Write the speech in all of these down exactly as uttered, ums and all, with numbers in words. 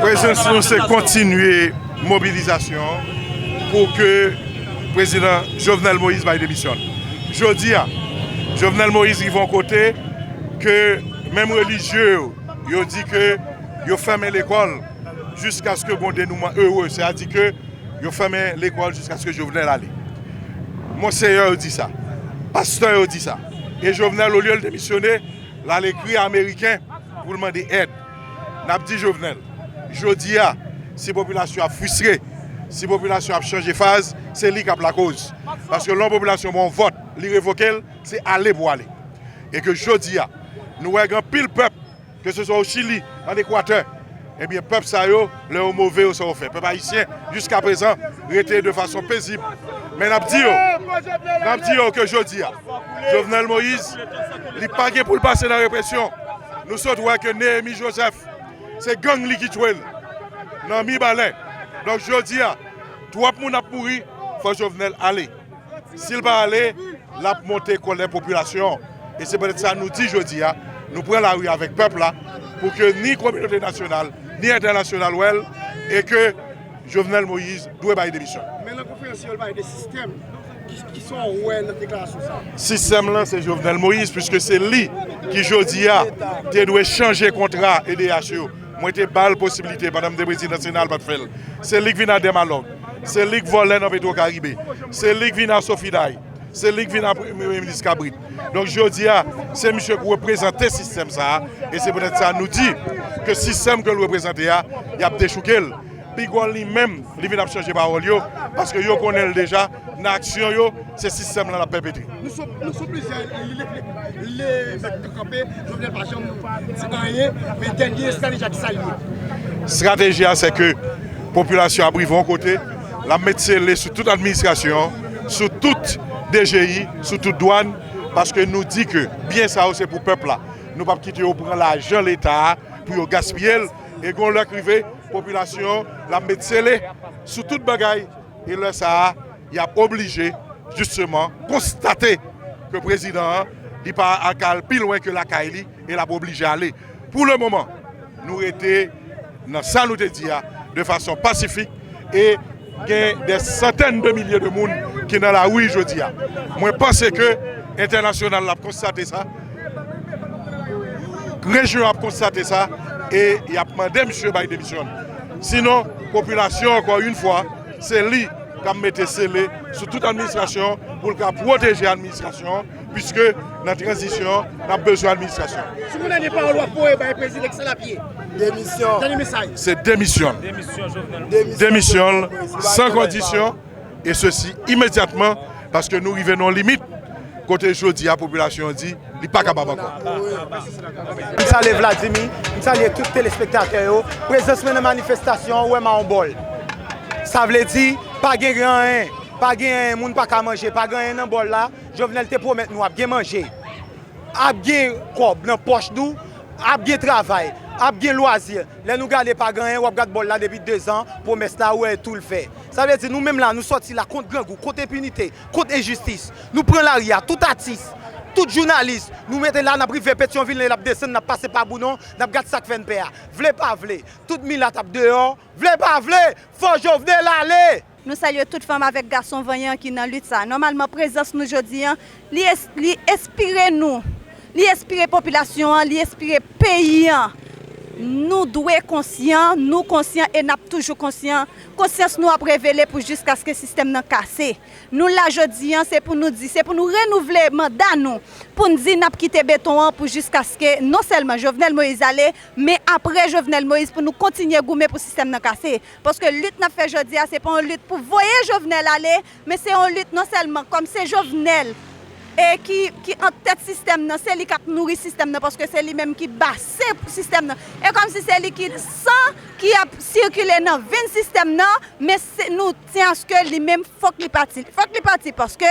Prezans nou se kontinye mobilizasyon an pou ke prezidan Jovenel Moïse bay demisyon l. Jodi a, Jovenel Moïse rive yon kote ke menm relijye yo, yo di ke yo fèmen lekòl jiskaske gon denouman ere, sètadi ke yo fèmen lekòl jiskaske Jovenel ale. Monseyè yo di sa, pastè yo di sa. E Jovenel, olye l demisyone, l al ekri Ameriken pou l mande èd. N ap di Jovenel, jodi a, si popilasyon ap fristre, si popilasyon ap chanje faz, se li k ap lakoz. Paske lè yon popilasyon ba w vòt, li revoke l, se ale pou ale. E ke jodi a, nou wè gen anpil pèp, ke se swa o Chili, ann Ekwatè, ebyen, pèp sa yo, lè yo move, yo sa yo fè. Pèp ayisyen, jiskaprezan, rete de fason pezib. Men n ap di yo, n ap di yo ke jodi a, Jovenel Moïse, li pa gen pou l pase nan represyon. Nou sot wè ke Neyemi Joseph, se gang li ki tchwe l nan Mibalè. Donk, jodi a, twòp moun ap mouri, fò Jovenel ale. Si l pa ale, l ap monte kòlè popilasyon an. E se poutèt sa nou di jodi a, nou pran lari avèk pèp la, pou ke ni kominote nasyonal, ni entènasyonal wè l, e ke Jovenel Moïse dwe bay demisyon. Men nan konferans yo, l pale de sistèm. Ki, ki sa w wè nan deklarasyon sa a? Sistèm lan, se Jovenel Moïse, piske se li ki jodi a te dwe chanje kontra E D H yo. Mwen te ba l posiblite pandan m te prezidan Sena, l pa t fè l. Se li k vin a Dèmalòg. Se li k vòlè nan Petwo Karibe. Se li k vin a Sofiday. Se li k vin a Premye Minis Kabrit. Donk, jodi a, se misye k reprezante sistèm sa a. E se poutèt sa nou di ke sistèm ke l reprezante a, y ap dechouke l. Piga w li menm, li vin ap chanje pawòl yo, paske yo konnen l deja, nan aksyon yo, se sistèm lan l ap pèpetre. Nou sou, nou sou plizyè li, li, li, li mèt kanpe, Jovenel pa janm di anyen, men dènye estrateji a ki sa l ye? Estrateji a, se ke popilasyon ap rive yon kote, l ap met sele sou tout administrasyon an, sou tout D G I, sou tout dwàn, paske nou di ke byen sa yo se pou pèp la. Nou p ap kite yo pran lajan Leta a pou yo gaspiye l, e gon lè k rive, popilasyon an, l ap met sele sou tout bagay, e lè sa a, y ap oblije, jisteman, konstate ke prezidan an, li pa ka al pi lwen ke lakay li, e l ap oblije ale. Pou le moman, nou rete nan sa nou te di a, de fason pasifik, e gen dè santèn de milye de moun ki nan lari jodi a. Mwen panse ke entènasyonal la ap konstate sa, rejyon ap konstate sa, e y ap mande misye bay demisyon l. Sinon, popilasyon, ankò yon fwa, se li k ap mete sele sou tout administrasyon pou l ka pwoteje administrasyon, piske nan tranzisyon, n ap bezwen administrasyon. Sou yon dènye pawòl w ap voye bay prezidan, kisa l ap ye? Demisyon. Dènye mesaj. Se demisyon. Demisyon l, san kondisyon, e sesi imedyatman, paske nou rive nan yon limit kote jodi a popilasyon an di li pa kapab ankò. M salye Vladimir, m salye tout telespektatè yo. Prezans mwen nan manifestasyon an, ou wè m a yon bòl. Sa vle di, pa gen anyen, pa gen anyen, moun pa ka manje, pa gen anyen nan bòl la. Jovenel te pwomèt nou ap gen manje, ap gen kòb nan pòch nou, ap gen travay, ap gen lwazi. Lè nou gade pa gen anyen, w ap gad bòl la depi dezan, pwomès la, ou wè tou l fè. Sa vle di nou menm la, nou sòti la kont grangou, kont enpinite, kont enjistis. Nou pran lari a, tout atis, tout jounalis, nou mete la, n ap rive Petyonvil, n ap desann, n ap pase pa Bounon, n ap gad sa k fè n pè a. Vle pa vle, tout milat ap deyò, vle pa vle, fò Jovenel ale! Nou salye tout fanm avèk gason vanyan ki nan lit sa. Nòmalman, prezans nou jodi a, li es-, li enspire nou, li enspire popilasyon an, li enspire peyi a. Nou dwe konsyan, nou konsyan e n ap toujou konsyan. Konsyans nou ap revele pou jiskaske sistèm nan kase. Nou la jodi a, se pou nou di, se pou nou renouvle manda nou, pou n di n ap kite beton an pou jiskaske non sèlman Jovenel Moïse ale, men apre Jovenel Moïse pou nou kontinye goumen pou sistèm nan kase. Paske lit n ap fè jodi a, se pa yon lit pou voye Jovenel ale, men se yon lit non sèlman kòm se Jovenel e ki, ki antèt sistèm nan, se li k ap nouri sistèm nan, paske se li menm ki basen sistèm nan. E kòmsi se li ki san ki ap sikile nan venn sistèm nan, men se, nou tyen aske li menm fòk li pati. Fòk li pati paske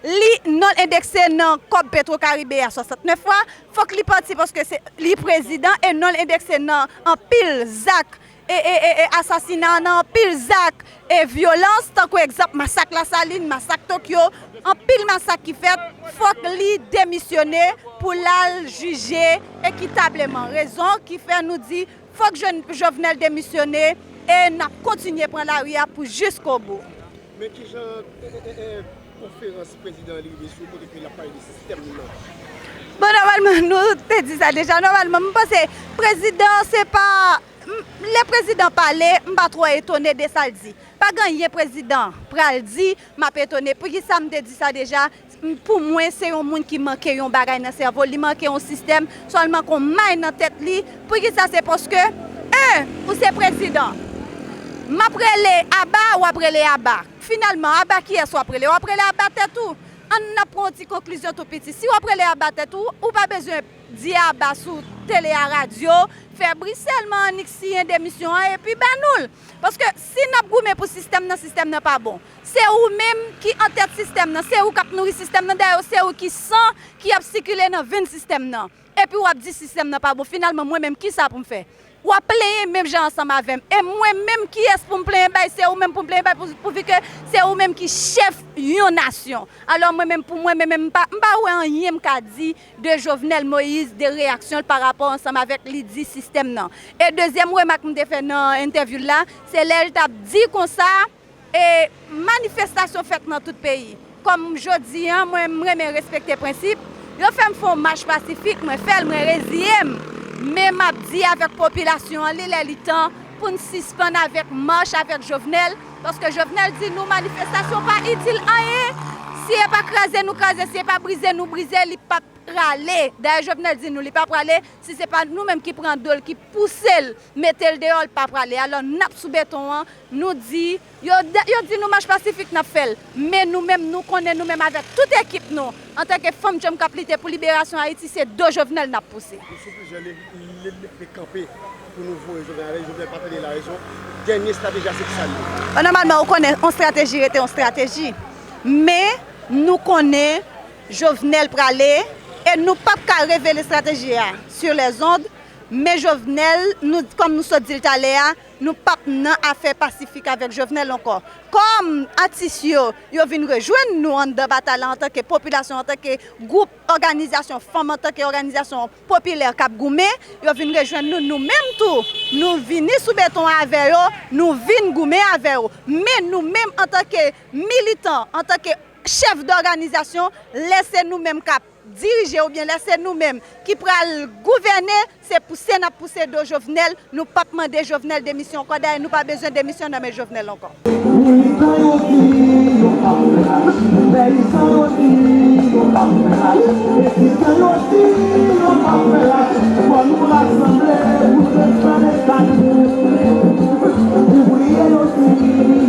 li non l endekse nan kòb Petro Karibe a swasantnèf fwa, fòk li pati paske se li prezidan e non l endekse nan anpil zak e, e, e, e asasina nan anpil zak e vyolans, tankou egzanp masak Lasalin, masak Tokyo, anpil masak ki fèt, fòk li demisyone pou l al jije ekitableman. Rezon ki fè nou di fòk Jo- Jovenel demisyone e n ap kontinye pran lari a pou jiskobou. Men kijan e, e, e, e, konferans prezidan an li rive sou kote ke l ap pale de sistèm nan? Bon, nòmalman, nou te di sa deja. Nòmalman, m panse prezidan se pa, m- lè prezidan pale, m pa twò etone de sa l di. Pa gen anyen prezidan pral di, m ap etone. Poukisa m te di sa deja? M- Pou mwen, se yon moun ki manke yon bagay nan sèvo l, li manke yon sistèm, swa l manke yon may nan tèt li. Poukisa? Se paske, en, ou se prezidan. M ap rele aba, w ap rele aba. Finalman, aba kiyès w ap rele? W ap rele aba tèt ou. Ann n ap pran yon ti konklizyon tou piti. Si w ap rele aba tèt ou, ou pa bezwen di aba sou tele a, radyo, fè bri sèlman, annik siyen demisyon an epi ba nou l. Paske si n ap goumen pou sistèm nan, sistèm nan pa bon. Se ou menm ki antèt sistèm nan, se ou k ap nouri sistèm nan, dayè se ou ki san ki ap sikile nan venn sistèm nan. Epi w ap di sistèm nan pa bon. Finalman, mwen menm, kisa pou m fè? W ap plenyen menm jan ansanm avè m. E mwen menm, kiyès pou m plenyen bay? Se ou menm pou m plenyen bay, pou, pouvi ke se ou menm ki chèf yon nasyon. Alò, mwen menm, pou mwen menm, m pa, m pa wè anyen m ka di de Jovenel Moïse, de reyaksyon l pa rapò ansanm avèk li di sistèm nan. E dezyèm remak m te fè nan entèvyou l la, se lè l t ap di konsa, e manifestasyon fèt nan tout peyi. Kòm jodi a, mwen, m renmen respekte prensip, yo fè m fè yon mach pasifik, mwen fè l, mwen reziye m. Men m ap di avèk popilasyon an, li lè li tan pou n sispann avèk mach avèk Jovenel, paske Jovenel di nou manifestasyon pa itil anyen. Si e pa kraze nou kraze, si e pa brize nou brize, li p ap prale. Dayè, Jovenel di nou li pa prale, si se pa nou menm ki pran do l, ki pouse l, mete l deyò, l pa prale. Alò, n ap sou beton an, nou di, yo, yo di nou mach pasifik n ap fè l. Men nou menm, nou konnen nou menm avèk tout ekip nou, antanke fanm djanm k ap lite pou liberasyon Ayiti, se do Jovenel n ap pouse. Nou sou plizyè le- le- le- le kanpe pou nou voye Jovenel ale, Jovenel pa tande larezon. Dènye estrateji a se kisa l ye? Bon, nòmalman, ou konnen, yon estrateji rete yon estrateji. Men, nou konnen Jovenel prale, e nou p ap ka revele estrateji a sur les ondes, men Jovenel, nou, kòm nou sot di l talè a, nou p ap nan afè pasifik avèk Jovenel ankò. Kòm atis yo, yo vin rejwenn nou anndan batay la antanke popilasyon, antanke gwoup, òganizasyon fanm, antanke òganizasyon popilè k ap goumen, yo vin rejwenn nou, nou menm tou, nou vini sou beton an avè yo, nou vin goumen avè yo. Men nou menm, antanke militan, antanke chèf dòganizasyon, lè se nou menm k ap dirije oubyen lè se nou menm ki pral gouvène, se pouse n ap pouse do Jovenel, nou p ap mande Jovenel demisyon ankò, dayè nou pa bezwen demisyon nan men Jovenel ankò. Militan yo di yo p ap fè lach, peyizan yo di yo p ap fè lach, etidyan yo di yo p ap fè lach, fò nou rasanble pou defann Leta nou. Ouvriye yo di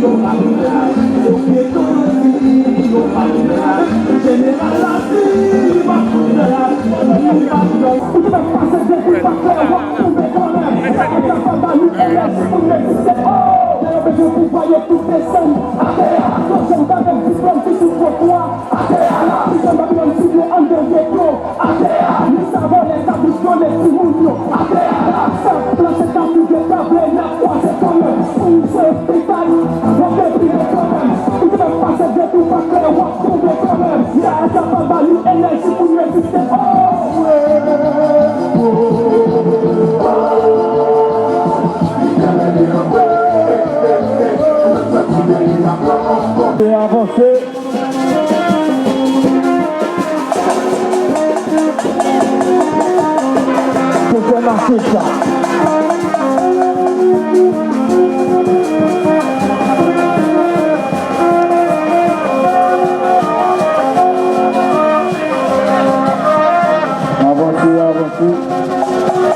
yo p ap fè lach, pyeton yo di yo p ap fè lach, jeneral la di li p ap fout fè lach, li p ap fè lach. Ou te mèt pase depi pa klè, w ap tonbe kanmenm. Sa pa ba nou enèji pou n reziste. Oh! Lè yo bezwen pouvwa, yo tout desann atè a. Yo janm pa gen diplòm ki sou twotwa atè a. Prizon Babilòn sou yo anndan geto atè a. Ni sa vòlè, sa bouchone timoun yo atè a. Sa planche, sa fouge, sa vle, n ap kwaze kanmenm. Pou n sove peyi, w ap deprime kanmenm. Ou te mèt pase depi pa klè, w ap tonbe kanmenm. Sa pa ba nou enèji pou n reziste. Oh, wi. Avanse. Pou fè mache sa. Avanse, avanse.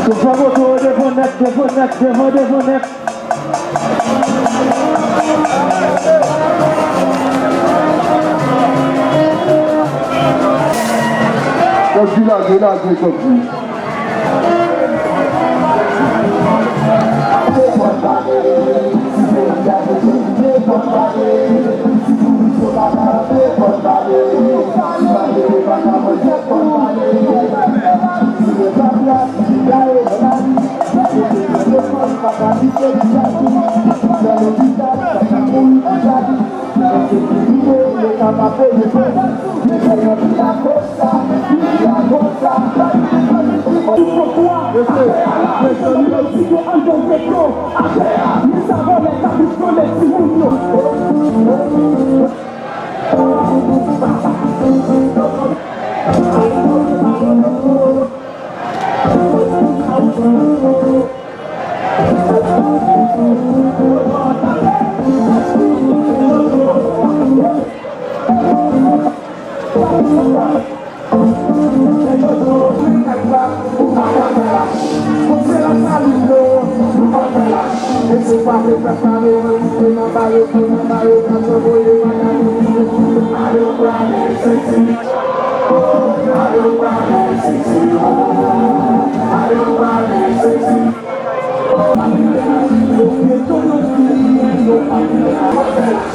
Chofè moto, devan nèt, devan nèt, devan, devan nèt. Lage, lage, lage, tanpri.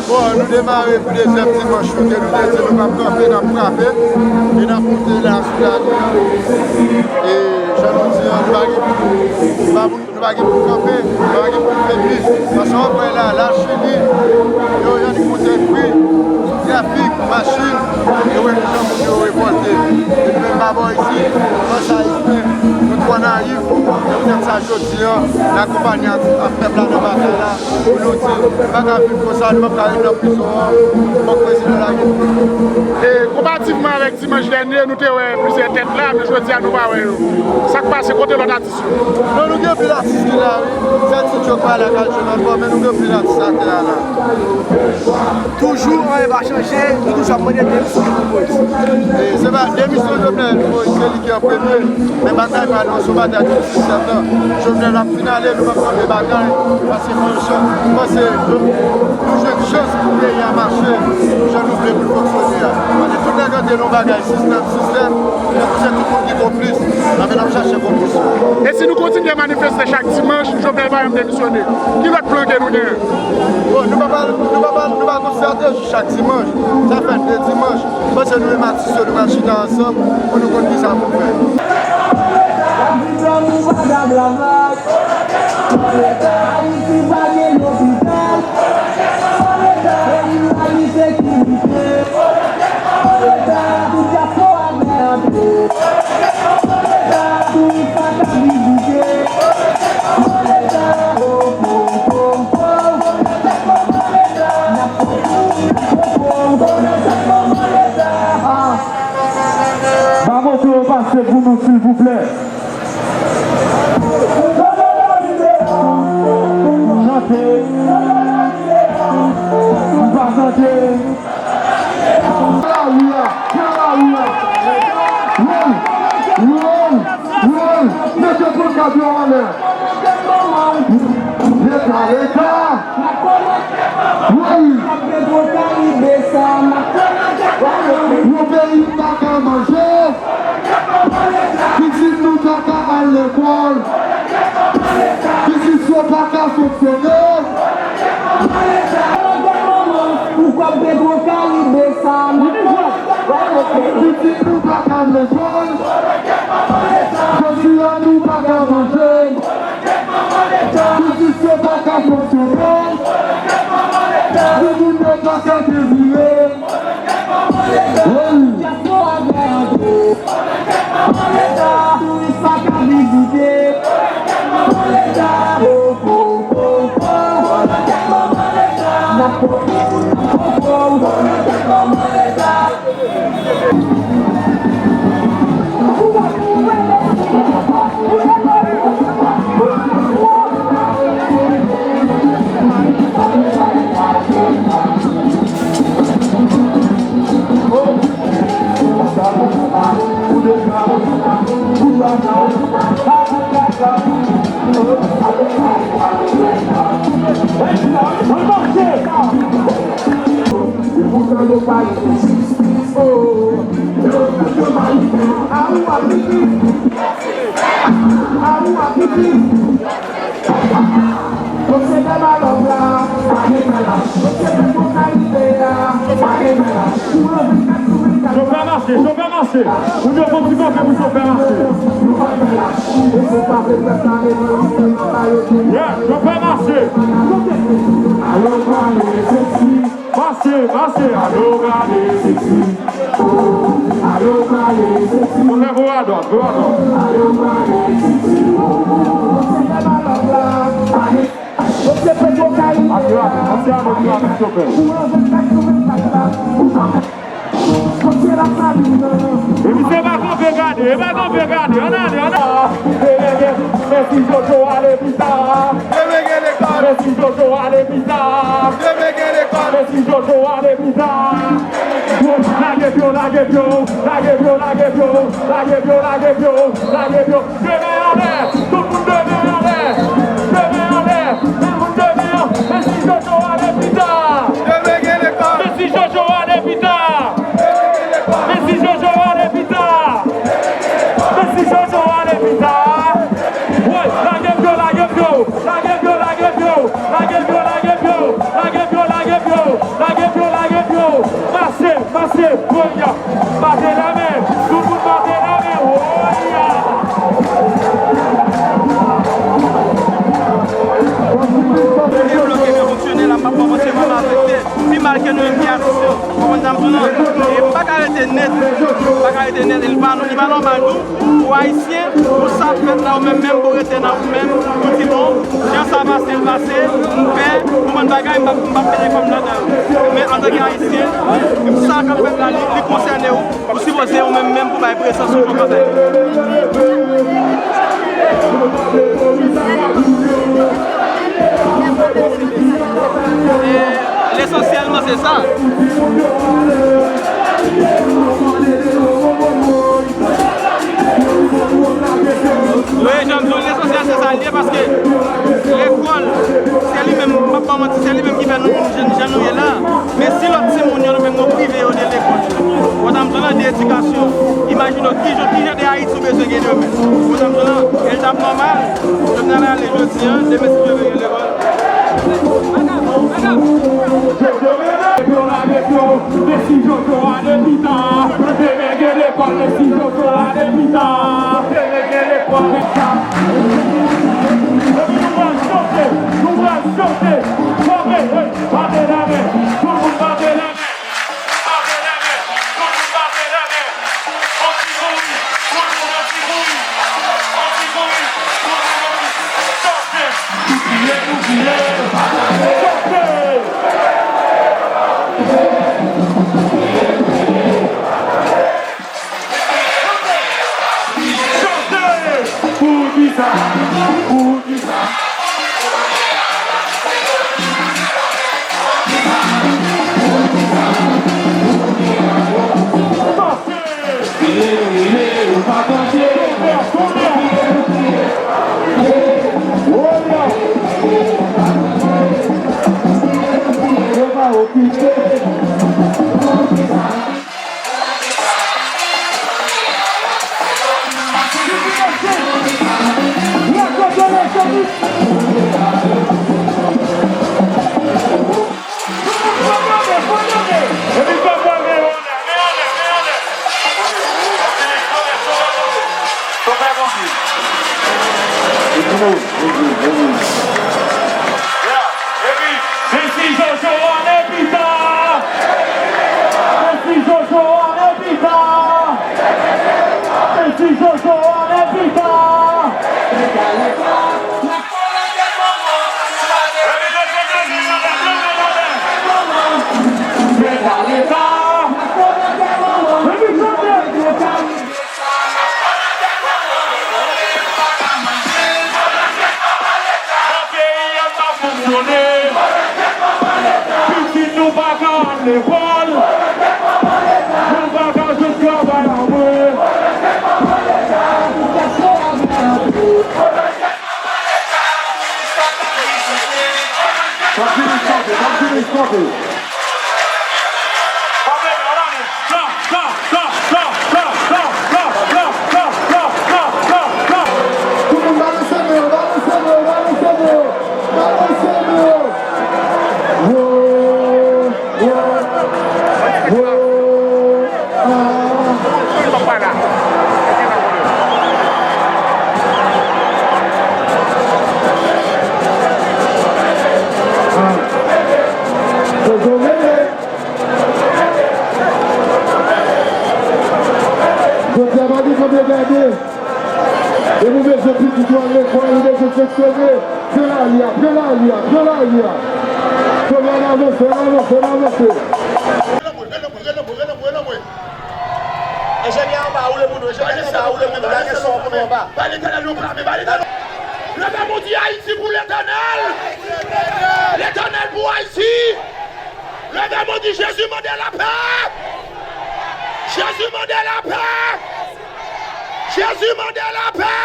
Bon, nou demare pou dezyèm dimanch nou ke nou te di nou p ap kanpe, n ap frape. E n ap monte la sou lari an. E jan nou di an, nou pa gen pou, nou pa pou Nou pa gen pou kanpe, nou pa gen pou febli. Paske w ap wè la, Lachili, yo jwenn kote pri, trafik, machin, yo wè jan moun yo revòlte. E nou menm pa bò isi, pèp ayisyen, nou twò nayif, se poutèt sa jodi an, n akonpanye ak, ak pèp la nan batay la, pou nou di, nou pa ka viv konsa, nou p ap ka ret nan prizon an, fòk prezidan lage nou. E konparativman avèk dimanch dènye, nou te wè plizyè tèt la, men jodi a nou pa wè yo. Sa k pase, kote lòt atis yo? Non, nou gen anpil atis ki la, wi. Sèl ti Djo k pa la k al jwe nan bò, men nou gen anpil atis atè a la. Toujou, anyen pa chanje, nou toujou ap mande demisyon Jovenel Moïse. E se pa demisyon Jovenel Moïse, se li ki an premye. Men batay pa nou, se yon batay tout sistèm nan. Jovenel ap fin ale, nou p ap kanpe batay, paske se yon jan, m panse nou, nou jwenn chans pou peyi a mache, jan nou vle pou l fonksyone a. Paske tout nèg ap di nou bagay sistèm, sistèm, men se tout moun ki konplis, anben n ap chache konplis yo. E si nou kontinye manifeste chak dimanch, Jovenel pa janm demisyone, ki lòt plan ke nou genyen? Bon, nou pa, nou pa, nou pa konn estrateji chak dimanch, sa fè de dimanch. Panse nou menm atis yo, nou pral chita ansanm pou nou konn kisa pou n fè. Ba moto yo pase pou nou, silvouplè. Chante. M pa chante. Lari a, pran lari a. Woy, woy, woy, mete pankat yo anlè. Leta, leta. Woy. Yon peyi pa ka manje. Pitit nou pa ka al lekòl. Pitit yo pa ka fonksyone. Pou kòb Petwokaribe sa, pitit nou pa ka al lekòl. Jodi a nou pa ka manje. Pitit yo pa ka fonksyone. Timoun yo pa ka devire. Wi. Touris pa ka vizite. N ap Epoutan yo pa gen jistis, oh. Yo, yo, yo, Chofè mache, chofè mache. Moun yo fè ti kanpe pou chofè mache. Yeah, chofè mache. Mache, mache, alo gade seksi. Alo gade seksi. Chofè, voye adwat, voye adwat. Alo gade seksi. Alo gade seksi. Alo gade seksi. Epi se pa kanpe gade, e pa kanpe gade, ann ale, ann ale. Mèsi Jojo, ale pita. Mèsi Jojo, ale pita. Mèsi Jojo, ale pita. Lage pye w, lage pye w, lage pye w, lage pye w, lage pye w, lage pye w, lage pye w. De men anlè, tout moun de men anlè. De men anlè, tout moun de men anlè. Mèsi Jojo, ale pita. Mèsi Jojo, ale pita. Mèsi Jojo, ale pita. Mèsi Jojo, ale pita. Woy, lage pye w, lage pye w, lage pye w, lage pye w, lage pye w, lage pye w, lage pye w, lage pye w, lage pye w, lage pye w. Mache, mache, woy, ya. Bate la men, tout moun bate la men, woy, ya. Debloke men fonksyonè la, m ap kòmanse pran afekte. Pi mal ke nou menm ki asiste. Konprann sa m di w lan? E m pa ka rete net. M pa ka rete net. E li pa, li pa nòmal tou. Pou Ayisyen, pou sa ap fèt la, ou menm menm, pou rete nan ou menm, pou di bon, jan sa pase, l pase, m pè, pou bann bagay, m p ap, m p ap mete kò m ladan yo. Men antanke Ayisyen, sa k ap fèt la, li, li konsène w, ou sipoze ou menm menm pou bay prezans ou jan w ka fè. E lesansyèlman, se sa. Wi, jan m di w, lesansyèl se sa l ye, paske lekòl, se li menm, m p ap ba w manti, se li menm ki fè nou vin jan, jan nou ye la. Men si lòt timoun yo, nou menm nou prive yo de lekòl, wè sa m di w lan, de edikasyon, imajine w ki jan, ki jan de Ayiti ou bezwen gen demen. Wè sa m di w lan, e l t ap nòmal, Jovenel ale jodi a, demen si Dye vle gen lekòl. Mèsi Jojo ale pita. Demen gen lekòl, mèsi Jojo ale pita. Demen gen lekòl. Epi nou pral chante, nou pral chante. Chante, hey, bate la men, tout moun bate la men. Bate la men, tout moun bate la men. Anti kouri, tout moun anti kouri. Anti kouri, tout moun anti. Chante. Chante! Chante! Poukisa? Poukisa? Mèsi Jojo ale pita. Mèsi Jojo ale pita. Mèsi Jojo ale pita. Nan peyi a n pa fonksyone. Pitit nou pa ka al lekòl. Nou pa ka jwenn travay apre. Sa fini chante, sa fini chante. Sa, sa, sa, sa, sa, sa, sa. Lekòl, lekòl, li bezwen fonksyone. Pran lari a, pran lari a, pran lari a. Fò n avanse, n avanse, n avanse. Enjenyè anba, woule pou nou. Enjenyè anba, woule pou nou. Lage son pou nou anba. Bay Letènèl yon pla men, bay Letènèl. Leve men w, di Ayiti pou Letènèl. Letènèl pou Ayiti. Leve men w, di Jezi mande lapè. Jezi mande lapè. Jezi mande lapè.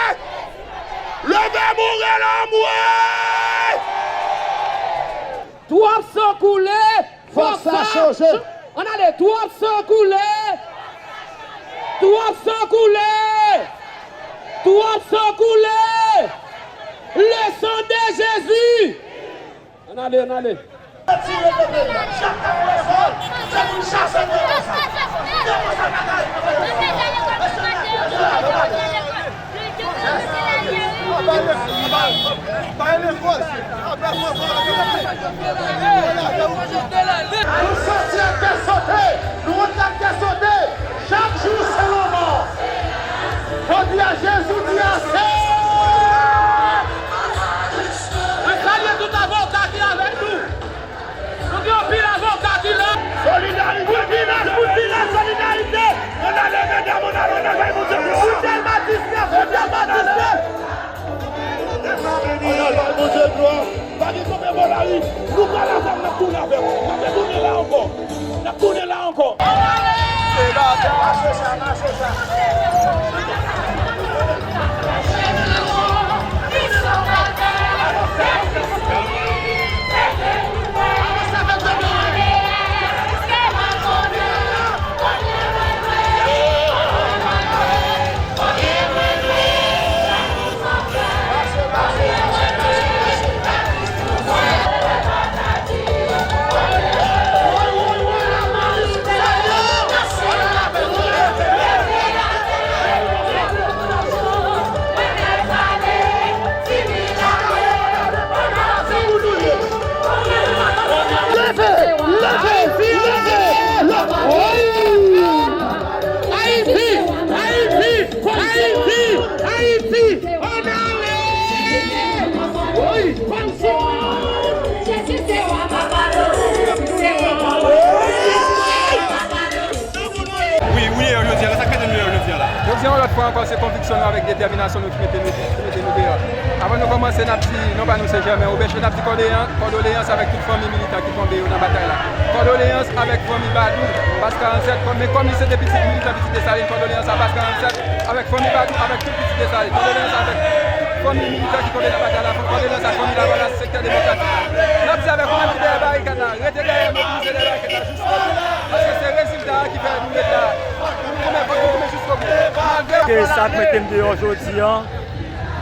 Leve men w, rele anmwe. Twòp san koule, fòk sa chanje. Ann ale, twòp san koule. Twòp san koule. Twòp san koule. Le sang de Jésus. Ann ale, ann ale. Retire nan peyi a. Chak tan pou lekòl, se pou n chase devan sa. Devan sa bagay. Nou soti ak kè sote, nou antre ak kè sote. Chak jou se lanmò. Jodi a, Jezi di ase! Mwen salye tout avoka ki avèk nou. Nou gen anpil avoka ki la. Solidarite, pou vilaj, pou vilaj, solidarite. Ann ale, medam, ann ale, ann ale, bay Bondye glwa. Fidèl Batiste, Fidèl Batiste. Ann ale, bay Bondye glwa. Pa gen kanpe bò lari. Nou pral avè l, n ap tounen avè l. N ap retounen la ankò. N ap tounen la ankò. Leve! Leve! Leve! Leve! Wi! Ayiti! Ayiti! Ayiti! Ayiti! Ann ale! Wi! Kòmsi! Wi, wi, jodi a la, sa k mete nou deyò jodi a la? Jodi a, yon lòt fwa ankò, se konviksyon nou avèk detèminasyon nou ki mete nou, ki mete nou deyò. Avan nou kòmanse, n ap di, non pa nou se Jèmen Obèche, n ap di kòdeyans, kòdoleyans avèk tout fanmi militan ki tonbe yo nan batay la. Kòdoleyans avèk fanmi Badou, Baz karannsèt, kòm, men kòm li se te pitit militan Pitit Desalin, kòdoleyans a Baz karannsèt, avèk fanmi Badou, avèk tout Pitit Desalin, kòdoleyans avèk tout fanmi militan ki tonbe nan batay la, kòdoleyans ak fanmi Lavalas, sektè demokratik la. N ap di avèk ou menm ki dèyè barikad la, rete dèyè, mobilize dèyè barikad la jiskobout, paske se rezilta a ki fè nou ret la. Nou goumen, fòk nou goumen jiskobout. Malgre... Ke sa k mete m deyò jodi a,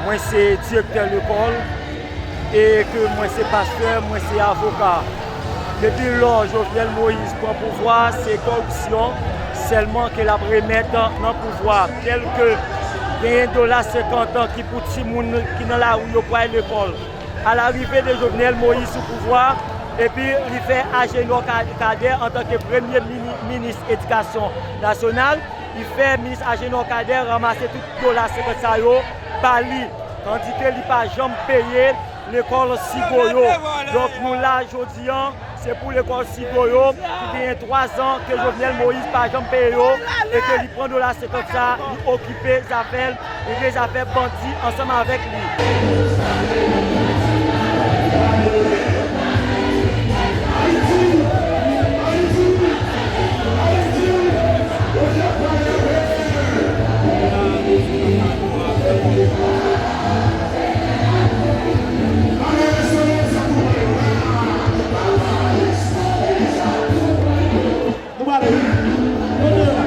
mwen se direktè lekòl e ke mwen se pastè, mwen se avoka. Depi lò Jovenel Moïse pran pouvwa, se kòripsyon sèlman ke l ap remèt nan pouvwa. Tèlke genyen dola senkant ki pou timoun ki nan lari yo pou al lekòl. Alarive de Jovenel Moïse sou pouvwa, epi li fè Agénor Ka-, Cadet antanke premye mini-, minis edikasyon nasyonal, li fè minis Agénor Cadet ranmase tout dola senkant sa yo ba li, tandike li pa janm peye lekòl Sigo yo. Donk, nou la jodi a, se pou lekòl Sigo yo, ki genyen twa zan ke Jovenel Moïse pa janm peye yo, e ke li pran dola senkant sa, li okipe zafè l, li gen zafè bandi ansanm avèk li. Nou pale wi. Kote yo la?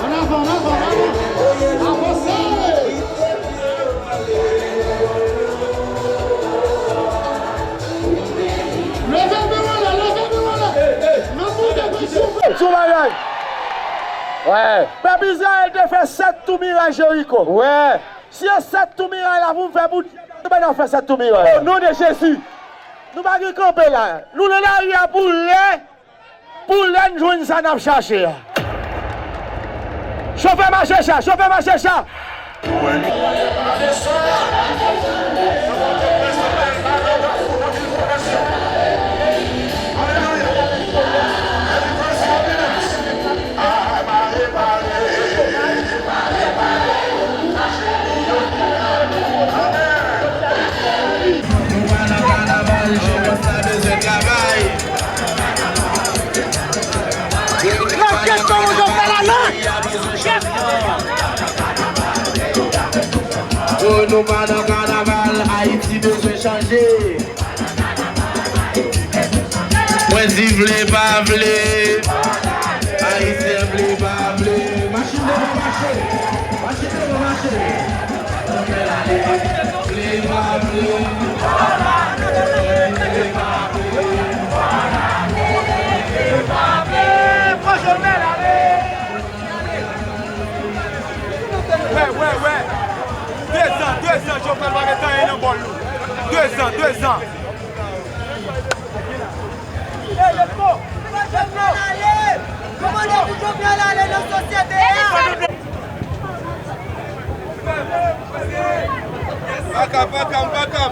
Ann avan, ann avan, ann avan. Avanse! Leve men w anlè, leve men w anlè. Nan moute, men souple. Sou bagay. Wè. Pèp Izrayèl te fè sèt tou miray Jeriko. Wè. Si e sèt tou miray la pou m fè pou Dye, nou pa nan fè sèt tou miray. O non de Jezi. Nou pa gen kanpe la. Nou nan lari a pou lè Pou lè n jwenn sa n ap chache a. Chofè mache cha, chofè mache cha. Nou pa nan kanaval, jewòs la bezwen travay. N ap kèt kòman yo fè la la. Oh, nou pa nan kanaval, Ayiti bezwen chanje. Mwen di vle pa vle, Ayisyen vle pa vle. Machin devan mache, machin devan mache. Vle pa vle, vle pa vle. Wè, wè, wè. Dezan, dezan, Jovenel pa met anyen nan bòl nou. Dezan, dezan. Jovenel ale! Nou mande pou Jovenel ale nan sosyete a! Pakam, pakam, pakam.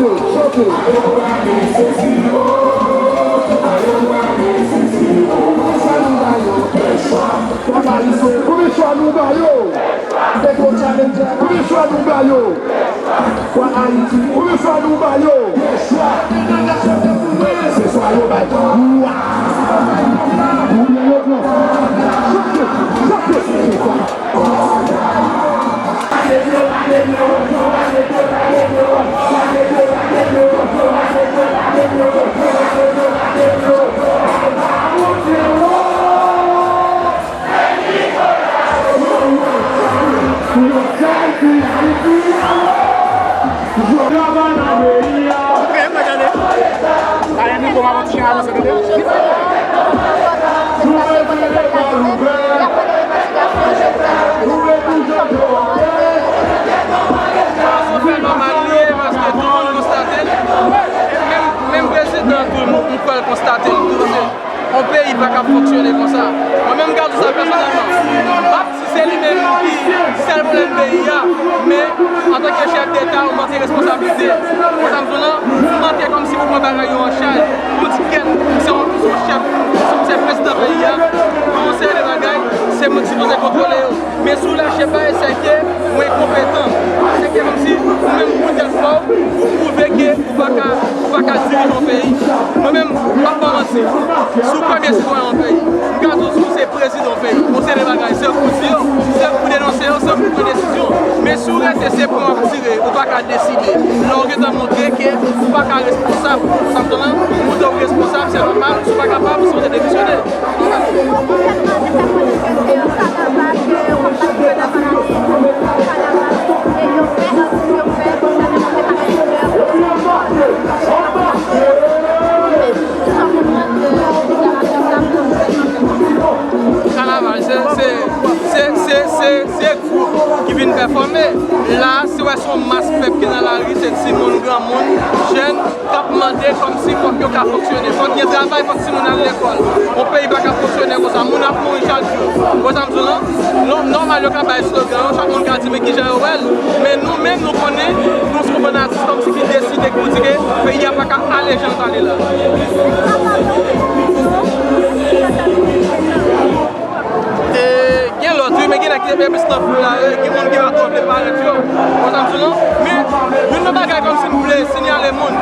Chante. Konbyen chwa nou ba yo? Petro Challenger, konbyen chwa nou ba yo? Wa Ayiti, konbyen chwa nou ba yo? Se chwa yo bay. Wa! Konbyen yo pran? Chante, chante. Sa fè nòmal li ye, paske tout moun konstate l. Menm, menm prezidan tou, m kwè l konstate l tou. Yon peyi pa ka fonksyone konsa. Mwen menm, m ka di sa pèsonèlman. M p ap di se li menm ki sèl pwoblèm peyi a, men antanke chèf deta, ou mande responsablite. Ou konprann sa m di w lan? Ou mande kòmsi pou pran bagay yo an chaj. Ou di kèt, se yon, se yon chèf, se yon prezidan peyi a. Pou yon seri de bagay, se mwen ki sipoze kontwole yo. Men si w lèche bay, se ke ou enkonpetan. Se ke kòmsi ou menm pou tèt pa w, ou pwouve ke ou pa ka, ou pa ka dirije yon peyi. Mwen menm, m p ap ba w manti. Si w premye sitwayen yon peyi, m ka di w si w se prezidan yon peyi, yon seri de bagay, se ou k pou di yo, se ou k pou denonse yo, se ou k pou pran desizyon. Men si w rete se pran w ap tire, ou pa ka deside. Lè w gentan montre ke ou pa ka responsab, sa m di w lan, ou dwe responsab, se nòmal, si w pa kapab, se w te demisyone. Kanaval, se, se, se, se, se, se gwoup ki vin pèfòme. La, si w wè se yon mas pèp ki nan lari, se timoun, granmoun, jèn, k ap mande kòmsi fòk yo ka fonksyone. Fòk gen travay, fòk timoun al lekòl. Yon peyi pa ka fonksyone konsa. Moun ap mouri chak jou. Ou konprann sa m di w lan? Non, nòmal yo ka bay slogan yo, chak moun ka di men kijan yo wè l. Men nou menm, nou konnen, nou se yon bann atis kòmsi ki deside, ki pou di ke peyi a pa ka ale jan l t ale la. E, gen lòt, wi, men gen nèg ki te plis nan foul la, e, gen moun ki pa twò vle parèt yo. Ou konprann sa m di w lan? Men, youn nan bagay kòmsi m vle siyale moun,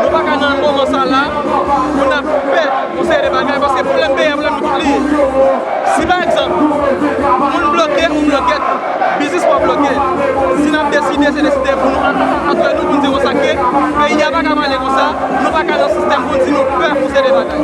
nou pa ka nan moman sa la, pou n ap pè yon seri de bagay, paske pwoblèm peyi a, pwoblèm nou tout li ye. Si, pa egzanp, moun bloke, ou bloke tou. Biznis pa w bloke. Si n ap deside, se deside pou nou, an, an, antre nou, pou n di konsa ke peyi a pa ka male konsa, nou pa ka nan sistèm pou n di nou pè pou seri de bagay.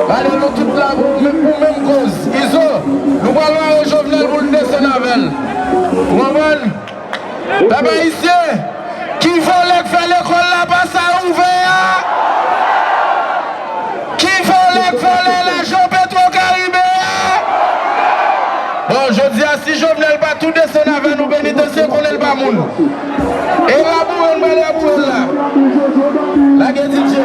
Gade nou tout la pou menm, pou menm koz. Izo, nou pral mare Jovenel pou n desann avè l. Ou konprann? Pèp ayisyen, ki vòlè k fè lekòl la pa sa ouvè a? Ki vòlè k vòlè lajan Petro Caribe a? Bon, jodi a, si Jovenel pa tou desann avè nou, penitansye konnen l pa moun. E laboure, n pral laboure l la. Lage D J.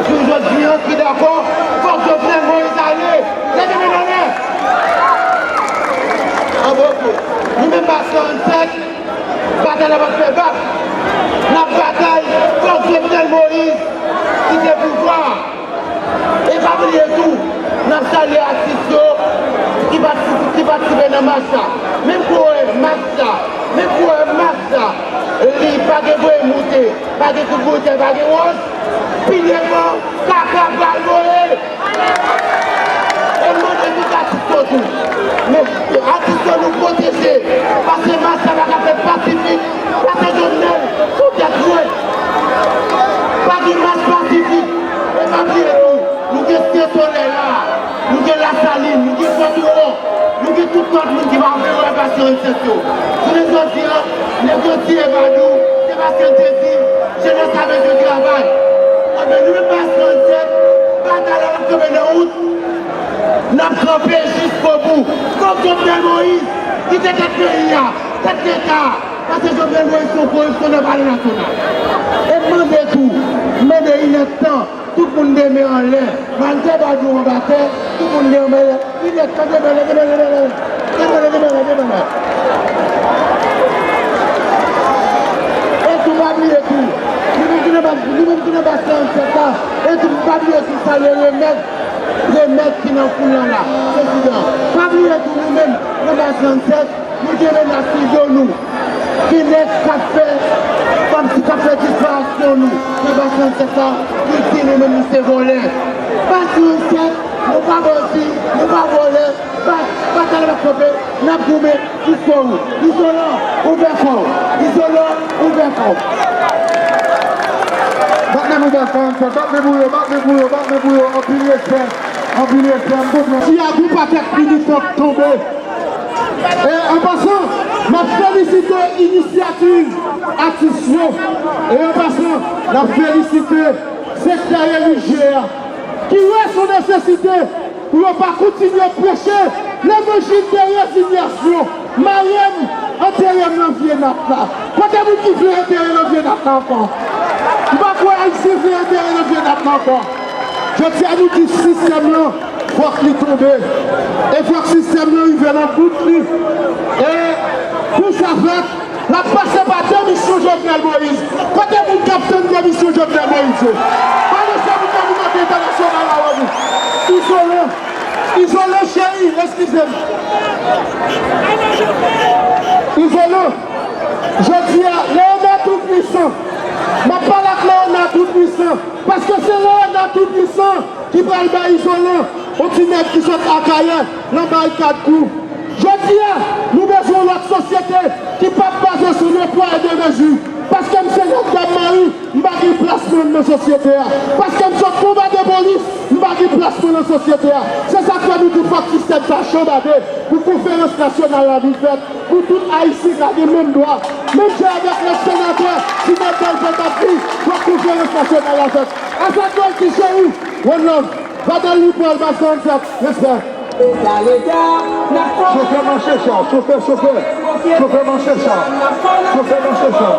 Pou jodi a, ki dakò, fòk Jovenel Moïse ale. Leve men n anlè. Anben, oke. Nou menm Mas trannsenk, batay la p ap fè bak. N ap batay, fòk Jovenel Moïse kite pouvwa a. E pa bliye tou, n ap salye atis yo ki patisipe, ki patisipe nan mach la. Menm koulè mach la, menm koulè mach la, li pa gen voye moute, pa gen kout boutèy, pa gen wòch. Pi devan, kaka pral voye. E m mande tout atis yo tou. Men, atis yo nou pwoteje. Paske mach sa pa ka fèt pasifik. Paske Jovenel sou tèt mwen. Pa gen mach pasifik. E pa bliye tou, nou gen Site Solèy la. Nou gen Lasalin, nou gen Fòtowò, nou gen tout lòt moun ki pa vle wè Mas trannsenk yo. Jounen jodi a, nèg yo tiye Badou, se paske l te di, jenès la bezwen travay. Anben, nou menm Mas trannsenk, batay la p ap kanpe nan wout. N ap kanpe jiskobou. Fòk Jovenel Moïse kite tèt peyi a, tèt Leta a. Paske Jovenel Moïse se yon koripsyonè palè nasyonal. E m mande tou, m mande, il est temps. Tout moun de men anlè. Malgre Badou anba tè, tout moun de men anlè. Inèk, de men anlè, de men anlè, de men anlè. De men anlè, de men anlè, de men anlè. E tou, pa bliye tou, nou menm ki nan baz, nou menm ki nan baz trannsenk la, e tou, pa bliye tou, salye Remèd, Remèd ki nan foul lan la, prezidan. Pa bliye tou, nou menm, nan baz trannsenk, nou gen menas sou do nou. Gen nèg k ap fè, kòmsi k ap fè disparasyon nou. Nan baz trannsenk la, nou di nou menm nou se vòlè. Baz trannsenk, nou pa bandi, nou pa vòlè. Ba-, batay la p ap kanpe, n ap goumen jiskobou. Izolan, ouvè kò w. Izolan, ouvè kò w. Bat men pou baz trannsenk, bat men pou yo, bat men pou yo, bat men pou yo. Anpil respè, anpil respè, m kontan. Tiago, pakèt militan k tonbe. E an pasan, m ap felisite inisyativ atis yo. E an pasan, n ap felisite sektè relijye a, ki wè son nesesite pou yo pa kontinye preche levanjil de rezinyasyon. Mare m, antere m nan vye nat la. Kote moun ki vle antere nan vye nat la ankò? M pa kwè Ayisyen vle antere nan vye nat la ankò. Jodi a, nou di sistèm lan, fòk li tonbe. E fòk sistèm lan rive nan bout li. E pou sa fèt, l ap pase pa demisyon Jovenel Moïse. Kote moun k ap tann demisyon Jovenel Moïse yo? Pale se moun nan kominote entènasyonal la wè nou. Izolan, Izolan cheri, eskize m. Izolan, jodi a, Leonard Toupwisan. M ap pale ak Leonard Toupwisan. Paske se Leonard Toupwisan ki pral bay Izolan, yon ti nèg ki sot Akayè, nan Barikad Crew. Jodi a, nou bezwen yon lòt sosyete ki p ap baze sou le poids et deux mesures. Paske m se nèg Dam Mari, m pa gen plas mwen nan sosyete a. Paske m sot konba de polis, m pa gen plas mwen nan sosyete a. Se sa k fè nou di fòk sistèm sa chanbade pou konferans nasyonal la vin fèt. Pou tout Ayisyen ka gen menm dwa, menm jan avèk lòt senatè, ti Nèbèl Pòtapli, fòk konferans nasyonal la fèt. Azadwèl ki cheri, one love. Vadan li pral ba san zèt, respè. Chofè mache cha, chofè, chofè. Chofè mache cha, chofè mache cha.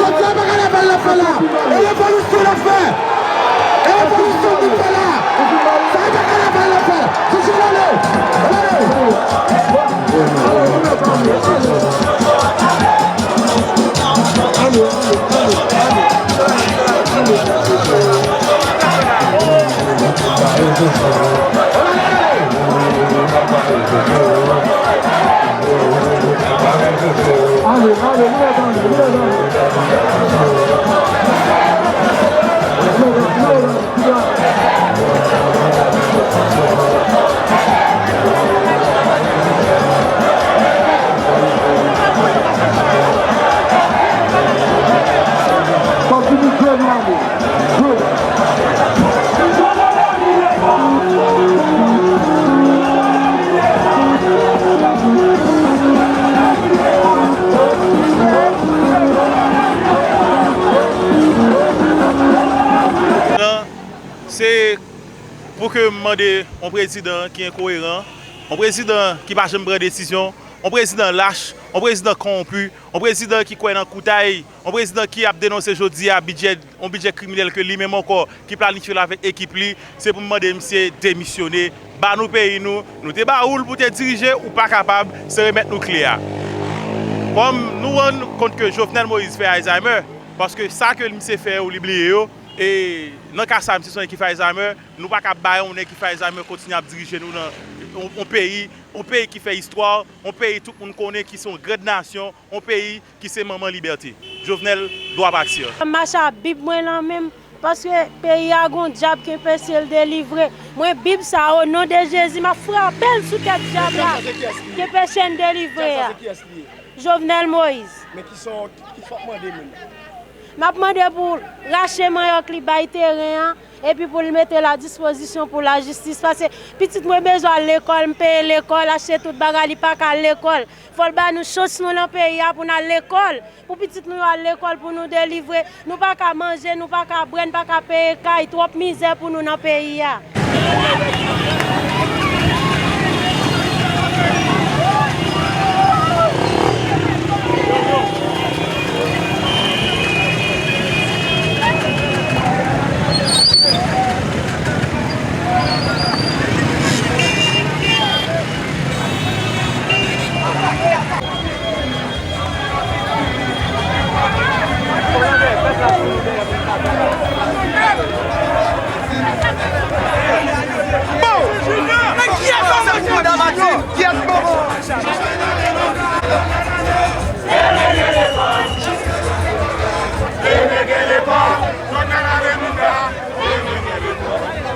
Sa pa kanaval n ap fè la. E revolisyon n ap fè. E revolisyon n ap fè la. Sa pa kanaval n ap fè. Toujou ale. Se pou ke m mande yon prezidan ki enkoeran, yon prezidan ki pa janm pran desizyon, yon prezidan lach, yon prezidan kowonpi, yon prezidan ki kwè nan koutay, yon prezidan ki ap denonse jodi a bidjè, yon bidjè kriminèl ke li menm ankò ki planifye l avèk ekip li, se pou m mande misye demisyone, ba nou peyi nou, nou te ba ou l pou te dirije, ou pa kapab, se remèt nou kle a. Kòm nou rann kont ke Jovenel Moïse fè Alzheimer, paske sa ke misye fè yo, li bliye yo, e nan ka sa, misye se yon nèg ki fè Alzheimer, nou pa ka bay yon nèg ki fè Alzheimer kontinye ap dirije nou nan yon, yon peyi, yon peyi ki fè istwa, yon peyi tout moun konnen ki se yon grand nasyon, yon peyi ki se manman libète. Jovenel doit partir. M mache ak Bib mwen nan men m, paske peyi a gon dyab ki enpeche l delivre. Mwen, Bib sa, o non de Jezi, m ap frape l sou tèt dyab la ki enpeche n delivre a. Jovenel Moïse. Men ki sa w, ki sa w ap mande menm? M ap mande pou rache manyòk li bay teren an, epi pou l mete l a dispozisyon pou lajistis, paske pitit mwen bezwen al lekòl, m peye lekòl, achte tout bagay, li pa ka al lekòl. Fò l ba nou chans nou nan peyi a pou n al lekòl, pou pitit nou yo al lekòl, pou nou delivre. Nou pa ka manje, nou pa ka bwè, n pa ka peye kay, twòp mizè pou nou nan peyi a.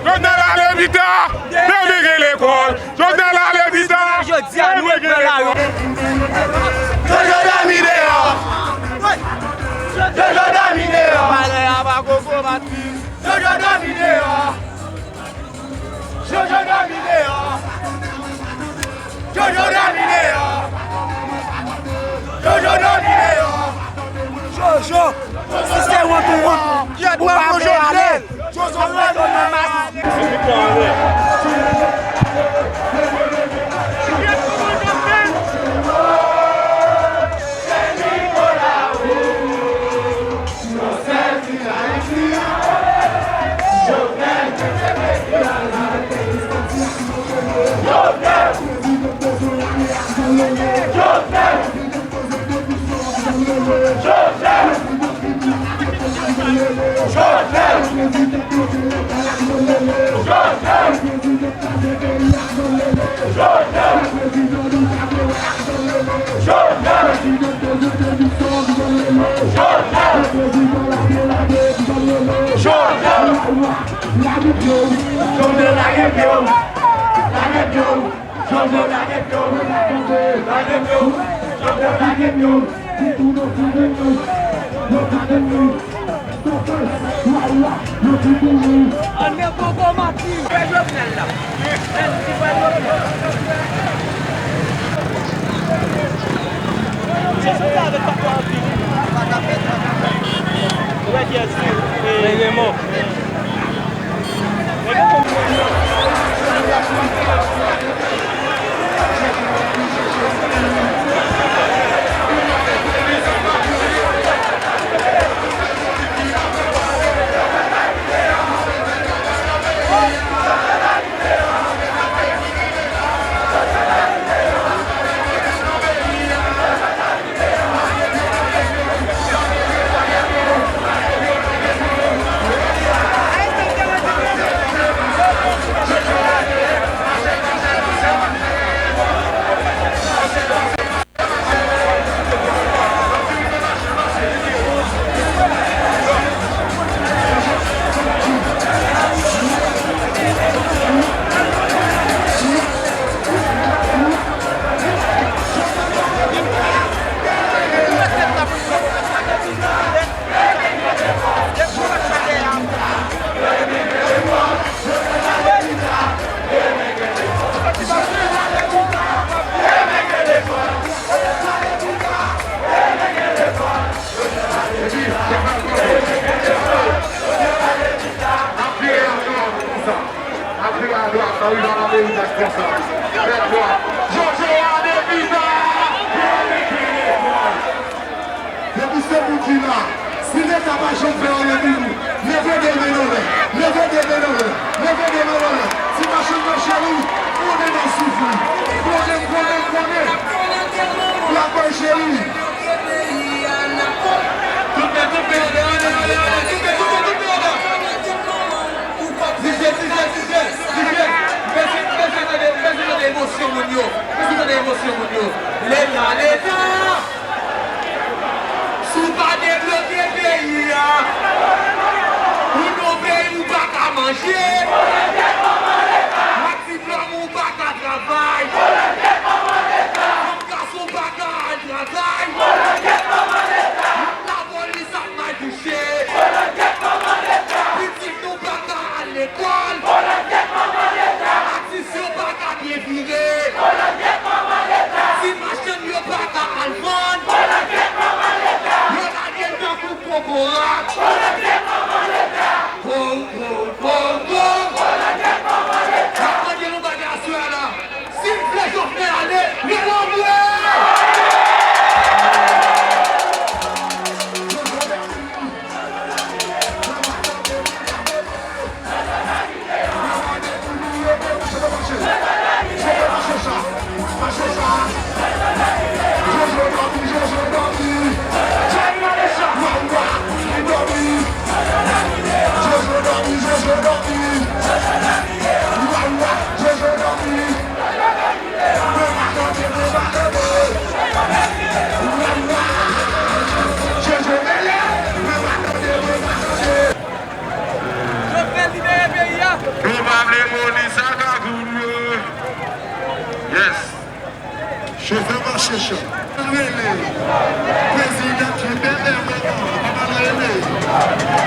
Jovenel ale pita, demike lekòl. Jovenel ale pita, jodi a nou ret pran lari. Jojo dòmi deyò. Jojo dòmi deyò. Malè a pa koko, Matris. Jojo dòmi deyò. Jojo dòmi deyò. Jojo dòmi deyò. Jojo dòmi deyò. Jojo, si se wont ou wont, ou pa vle ale. Jojo dòmi deyò. Ann men Gogo Mati. Frè Jovenel la. Frè Jovenel. Se sou sa avèk papa anpil. Ou wè kiyès li? E Raymond. Pa janm fè anyen pou nou. Leve de men anlè. Leve de men anlè. Leve de men anlè. Ti machann nan cheri. Konnen n ap soufri. Konnen, konnen, konnen. Lakòy cheri. Koupe, koupe, anlè, anlè, anlè, anlè. Koupe, koupe, koupe, anlè. Dije, dije, dije, dije. Bezwen, bezwen tande, bezwen tande emosyon moun yo. Bezwen tande emosyon moun yo. Leta, leta. Si w pa debloke peyi a, ou nan peyi ou pa ka manje. Ak diplòm ou pa ka travay. Fanm gason pa ka al travay. Lapolis ap mal touche. Pitit nou pa ka al lekòl. Atis yo pa ka byen vire. Ti machann yo pa ka al vann. Yo lage l tankou kokorat. Ho, ho, ho, ho. N ap mande nou bagay aswè a la. Si w vle Jovenel ale, rele anmwe! Jovenel libere peyi a. Nou pa vle polis ak kagoul yo. Yes. Chofè mache chan. Rele. Prezidan ki bèbè mwen an. Pa mal rele.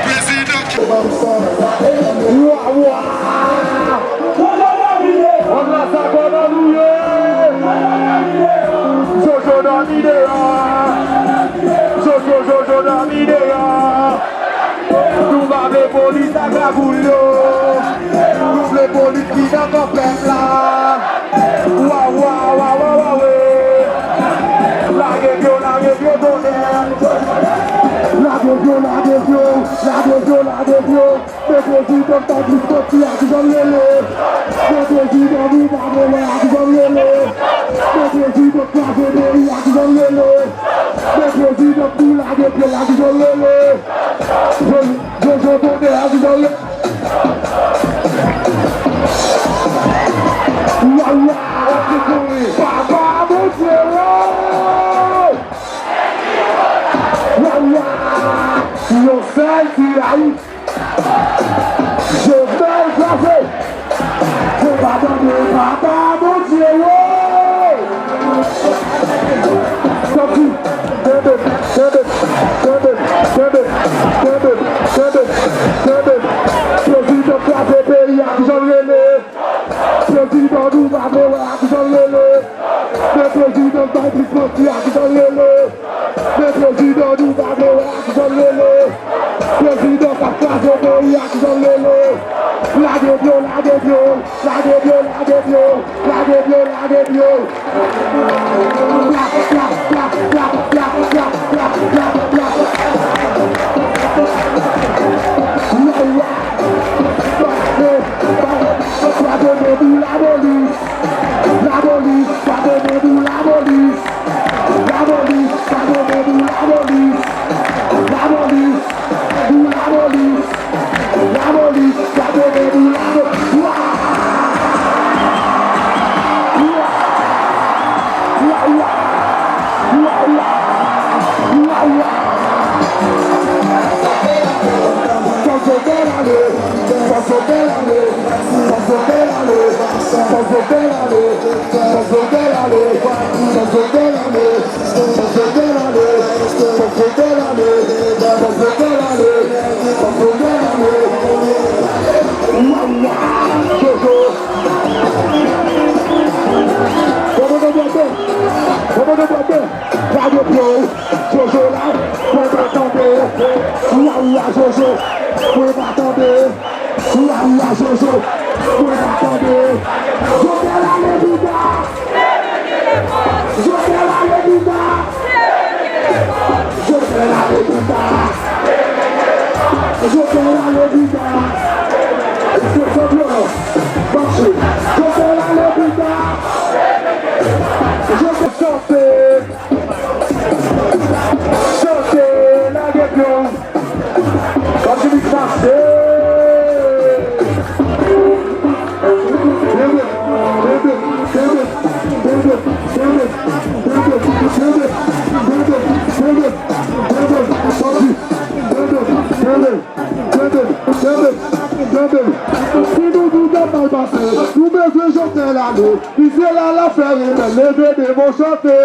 Prezidan ki. Wa, wa. Kòman nou ye? Jojo dòmi deyò. Jojo, Jojo dòmi deyò. Nou pa vle polis ak kagoul yo. Nou vle polis ki nan kan pèp la. Wa, wa, wa, wa, wa, we. Lage pye w, lage pye w, tonnè. Lage pye w, lage pye w, lage pye w, lage pye w. Men prezidan Patrice Soti a ki jan l rele. Men prezidan Bouba Vre a ki jan l rele. Men prezidan Kraze Peyi a ki jan l rele. Men prezidan Boula de Pye a ki jan l rele. Jojo Tonnè a ki jan l rele. Wawa! Papa Bondye, wo! Wawa! Yon sèl ti ray. Jovenel kraze. Konba tande papa Bondye, wo! Tankou, tande, tande, tande. Prezidan kraze peyi a, ki jan l rele? Prezidan nou pa vle wè a, ki jan l rele? Men prezidan bay plis manti a, ki jan l rele? Men prezidan nou pa vle wè a, ki jan l rele? Prezidan k ap kraze peyi a, ki jan l rele? Lage pye w, lage pye w, lage pye w, lage pye w, lage pye w, lage pye w. Lapolis, lapolis, lapolis, lapolis, lapolis, lapolis, lapolis. Lage pye w, Jojo la, mwen pa tande. Wawa, Jojo, mwen pa tande. Wawa, Jojo, mwen pa tande. Jovenel ale pita. Jovenel ale pita. Jovenel ale pita. Jotel ale pita. Eske se vyolans? Mache. Jotel ale pita. Jotel chante. Chante, lage pye w. Patrick mache. Kenbe, kenbe, kenbe. Kenbe, kenbe, kenbe. Si nou di w t ap mal pase, nou bezwen Jotel ale. Misye la, l ap fè rebèl, leve de mo chante.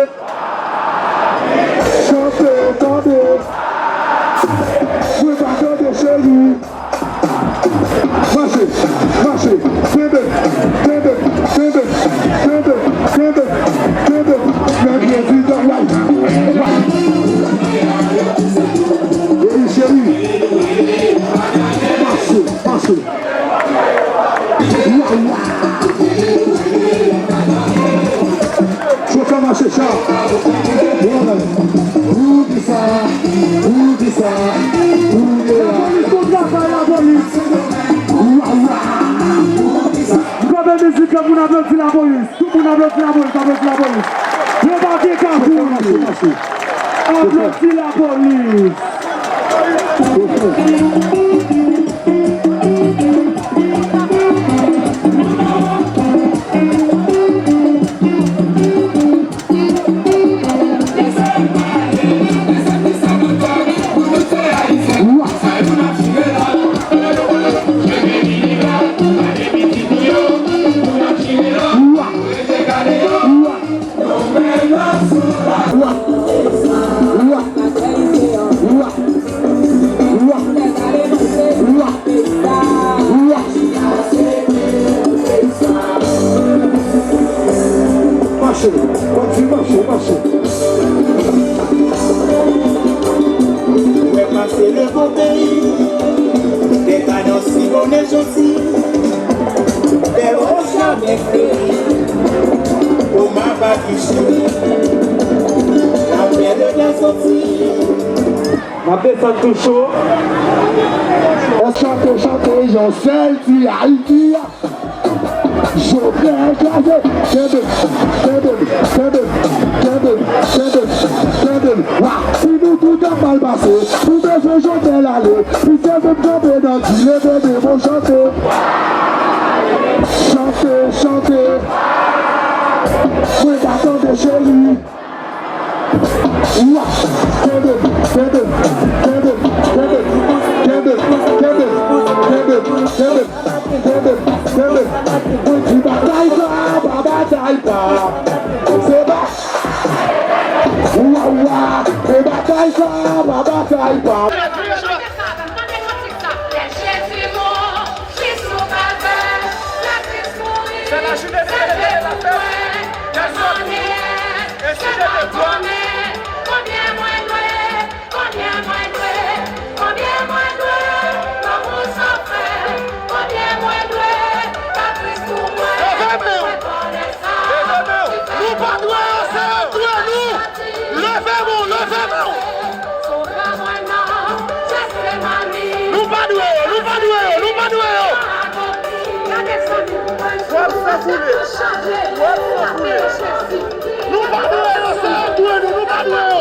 Chante, tande. Mwen pa tande cheri. Mache, mache. Kenbe, kenbe, kenbe. Lè prezidan, why? Why? Eyi, cheri. Mache, mache. Chofè mache cha. Poukisa? Poukisa? Poukisa? Lapolis, bon travay, lapolis. Gade mizik la, moun aplodi lapolis. Tout moun aplodi lapolis, aplodi lapolis. Yo pa gen ka pou yo. Aplodi lapolis. Mache, kontinye mache, mache. Mwen pase le bon peyi, dekadans si bonnen janti. Bèl wòch la byen fleuri, o ma pa ki cheri. Lapè de dèzòti. M ap desann tou cho. Chante, chante, yon sèl ti Ayiti. Jovenel kraze. Kenbe, kenbe, kenbe, kenbe, kenbe, kenbe. Wa, si nou tout ap mal pase, nou bezwen Jovenel ale. Misye vin kanpe nan di leve de mo chante. Chante, chante. Mwen pa tande cheri. Wa! Kenbe, kenbe, kenbe. Mwen di batay pa, pa batay pa. Se ba. Wa, wa. Se batay pa, pa batay pa. Konbyen mwen dwe? Konbyen mwen dwe? Konbyen mwen dwe? Lanmou san frè. Konbyen mwen dwe? Patris pou mwen. Leve men w. Leve men w. Nou pa dwe yo, se yo dwe nou. Leve men w, leve men w. Nou pa dwe yo, nou pa dwe yo, nou pa dwe yo. W ap sanfoule. W ap sanfoule. Nou pa dwe yo, se yo dwe nou, nou pa dwe yo.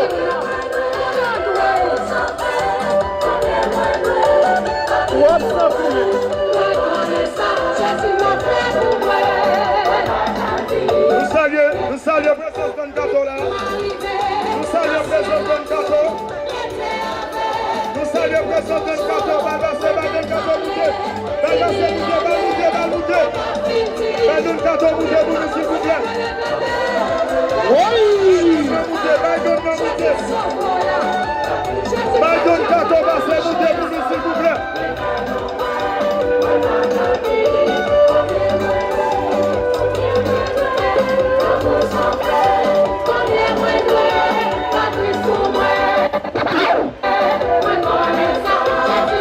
W ap sanfoule. Nou salye, nou salye prezans Don Kato la. Nou salye prezans Don Kato. Nou salye prezans Don Kato, bal pase, bal Don Kato moute. Bal pase moute, bal moute, bal moute. Bal Don Kato moute pou nou, silvouplè. Woy! Bal Don nan moute, bal Don nan moute. Bal Don Kato pase moute pou nou, silvouplè.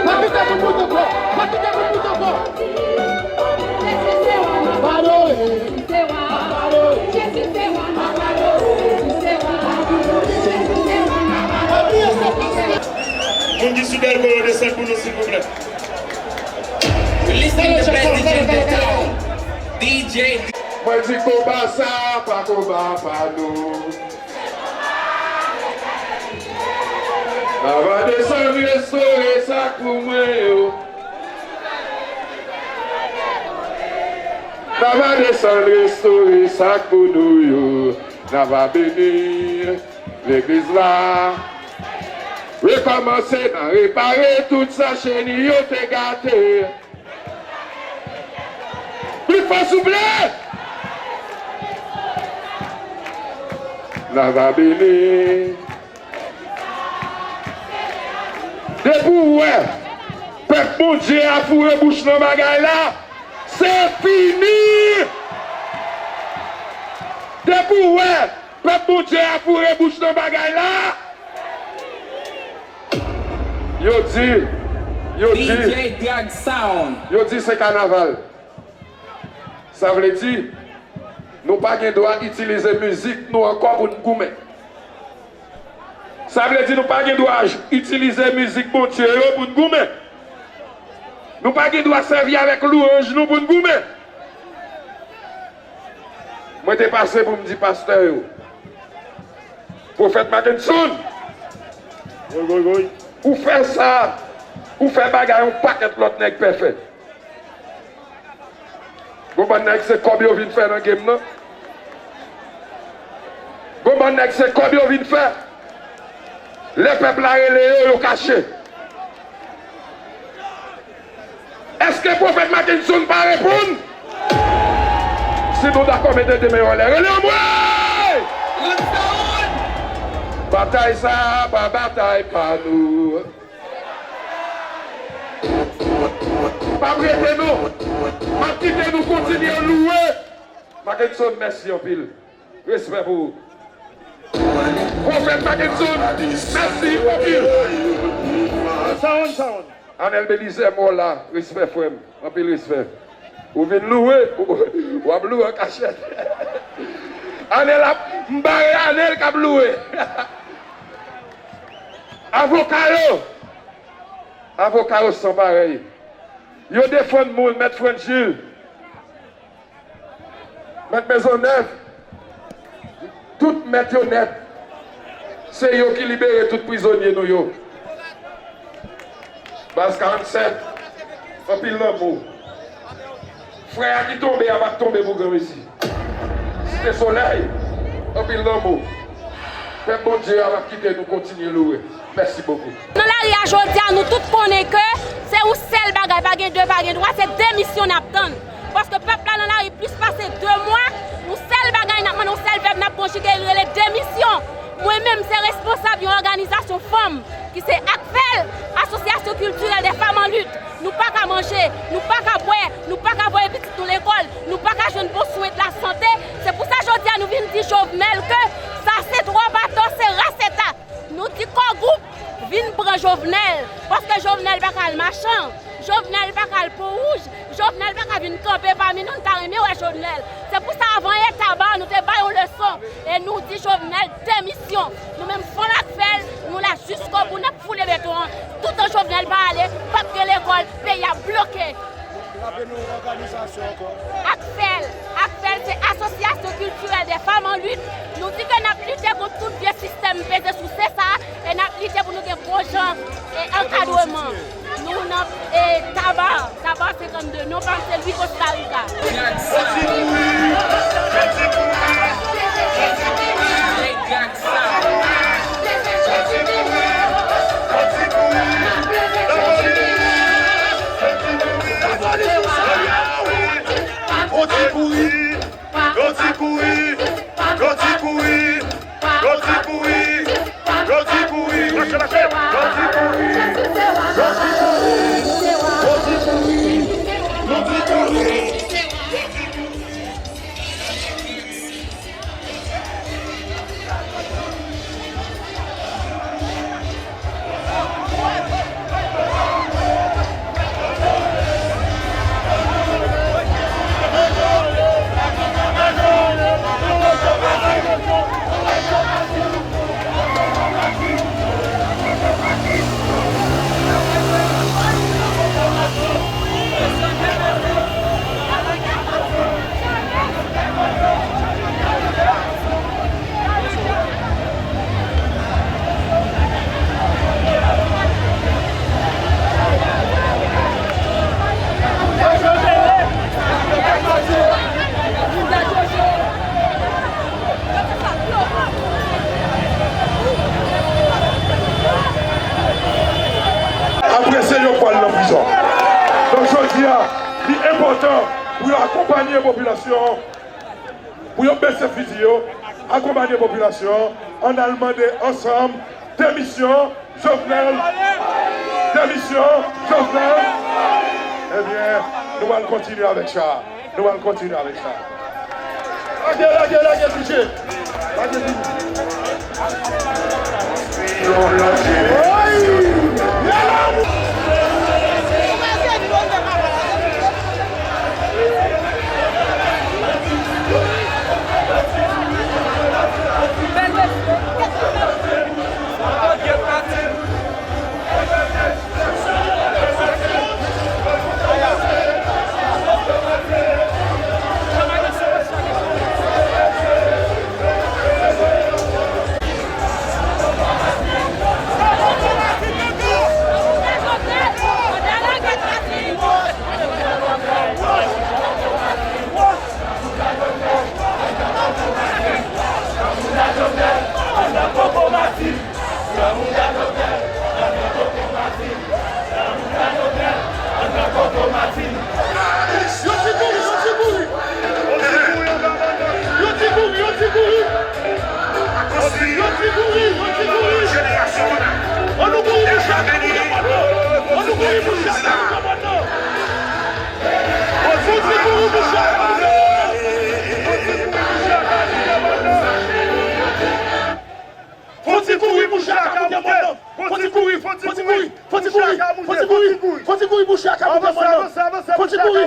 Pa kite moun moute ankò! Pa kite moun moute ankò! Padone! Padone! Moun ki sou bèl kolo desann pou nou, silvouplè. Listen to the best D J in the town. D J. Mwen di konba sa pa konba pa nou. N a va desann restore sa k pou mwen yo. N a va desann restore sa k pou nou yo. N a va beni legliz la. Rekòmanse nan repare tout sa cheni yo te gate. Pli fò, souple! N a va beni. Depi w wè pèp Bondye a foure bouch nan bagay la, se fini! Depi w wè pèp Bondye a foure bouch nan bagay la, yo di, yo di, D J Drag Sound. Yo di se kanaval. Sa vle di, nou pa gen dwa itilize mizik nou ankò pou n goumen. Sa vle di nou pa gen dwa j-, itilize mizik Bondye yo pou n goumen. Nou pa gen dwa sèvi avèk lwanj nou pou n goumen. Mwen te pase pou m di pastè yo, Pwofèt Mackenson, woy, woy, woy, ou fè sa, ou fè bagay yon pakèt lòt nèg pè fè. Gon bann nèg se kòb yo vin fè nan game nan. Gon bann nèg se kòb yo vin fè. Lè pèp la rele yo, yo kache. Èske pwofèt Mackenson pa reponn? Si nou dakò, mete de men yo anlè. Rele anmwe! Batay sa a pa batay pa nou. M ap rete non. M ap kite nou kontinye louwe. Mackenson, mèsi anpil. Respè pou ou. Pwofèt Mackenson, mèsi anpil. Sound, sound. Anèl Belizaire mò la, respè frè m. Anpil respè. Ou vin louwe, w ap louwe an kachèt. Anèl ap, m bare Anèl k ap louwe. Avoka yo, avoka yo san parèy. Yo defann moun, Mèt Frantz Gilles. Mèt Mezonnèv, tout mèt yo nèt, se yo ki libere tout prizonye nou yo. Baz karannsèt, anpil lanmou. Frè a ki tonbe a p ap tonbe pou granmesi. Site Solèy, anpil lanmou. Pèp Bondye a p ap kite nou kontinye louwe. Mèsi bokou. Nan lari a jodi a, nou tout konnen ke se yon sèl bagay, pa gen de, pa gen twa, se demisyon n ap tann. Paske pèp la nan lari plis pase de mwa, yon sèl bagay n ap mande, yon sèl vèb n ap konjige, li rele demisyon. Mwen menm, se responsab yon òganizasyon fanm ki se ACFEL, Association Culturelle des Femmes en Lutte. Nou pa ka manje, nou pa ka bwè, nou pa ka voye pitit nou lekòl, nou pa ka jwenn bon swen de lasante. Se pou sa jodi a nou vin di Jovenel ke sa se twòp atò, se ras eta. Nou di Core Group vin pran Jovenel, paske Jovenel pa ka al machan, Jovenel pa ka al Pon Wouj, Jovenel pa ka vin kanpe pami nou, nou ta renmen wè Jovenel. Se pou sa avan yè Taba, nou te ba yon leson, e nou di Jovenel demisyon. Nou menm Fon Lakfèl, nou la jiskobou, n ap foule beton an. Toutan Jovenel pa ale, p ap gen lekòl, peyi a bloke. Raple nou òganizasyon ankò. ACFEL, ACFEL se Association Culturelle des Femmes en Lutte. Nou di ke n ap lite kont tout vye sistèm peze souse sa a, e n ap lite pou nou gen gwo jan e ankadreman. Nou nan e Taba, Taba senkannde, non pa m se Louis Costa Rica. Nan prizon. Donk, jodi a, li enpòtan pou yo akonpanye popilasyon an, pou yo bese fizi yo, akonpanye popilasyon an, ann al mande ansanm demisyon Jovenel. Demisyon Jovenel. Ebyen, nou al kontinye avèk sa. Nou al kontinye avèk sa. Lage, lage, lage, D J. Lage, D J. Yo ti kouri, yo ti kouri. Yo ti kouri, yo ti kouri. Yo ti kouri, yo ti kouri. Ann nou kouri pou Chaka pou depann nou. Ann nou kouri pou Chaka pou depann nou. Yo ti kouri pou Chaka pou depann nou. Fò ti kouri pou Chaka moute. Fò ti kouri, fò ti kouri, fò ti kouri, fò ti kouri, fò ti kouri pou Chaka moute. Avanse, avanse, avanse pou Chaka. Fò ti kouri.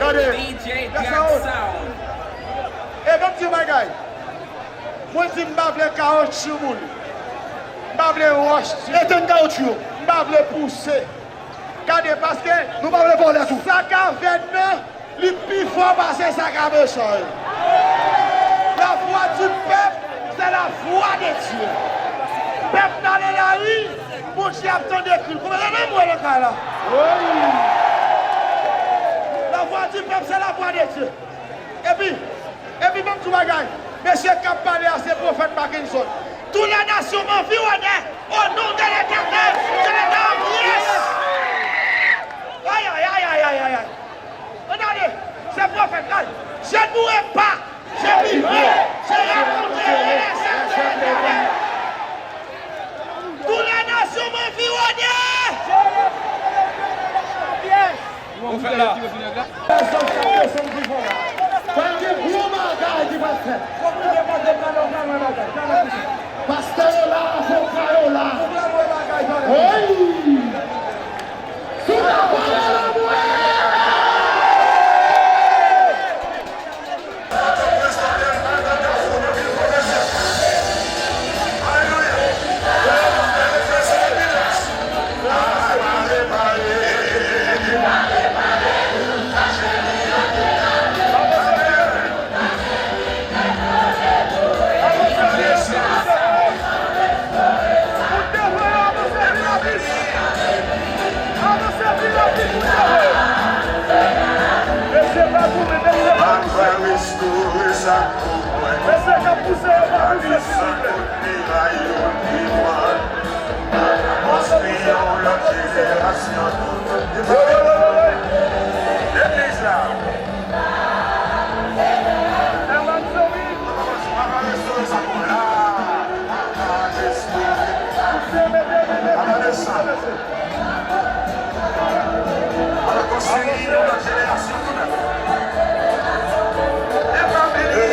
Gade. D J Black Sound. E ban m di yon bagay. Mwen di m pa vle kawotchou moun. M pa vle wòch di. Etenn kawotchou yo. M pa vle pouse. Gade, paske nou pa vle vòlè tou. Sa k avè n nan, li pi fò pase sa k a mechan yo. La voix du peuple, c'est la voix de Dieu. Pèp nan ale lari, Bondye ap tande kri l. Konbyen nan mwen nan kay la? Wi. La voix du peuple, c'est la voix de Dieu. Epi, epi ban m di w bagay, mesye k ap pale a se pwofèt Mackenson. Tous les nations m'environnèrent au nom de l'Éternel, je les ai embrassés. Ay, ay, ay. Ann ale, se pwofèt la. Je ne mourrai pas, je vivrai, je raconterai les œuvres de l'Éternel. Tous les nations m'environnèrent. Pwofèt la. Pèsonn k ap desann divan la. Pral gen gwo bagay ki pral fèt. Pastè yo la, avoka yo la. Wi! Sou la pale la mwen! Mesye pa tounen, mesye pa tounen. Mesye k ap pouse yo pa pouse, silvouplè. Yo, yo, yo, yo, yo. Legliz la. Papa restore sa pou mwen la. Papa restore. Papa desann. Papa konstwi yon lòt jenerasyon tou nèf. Epa beni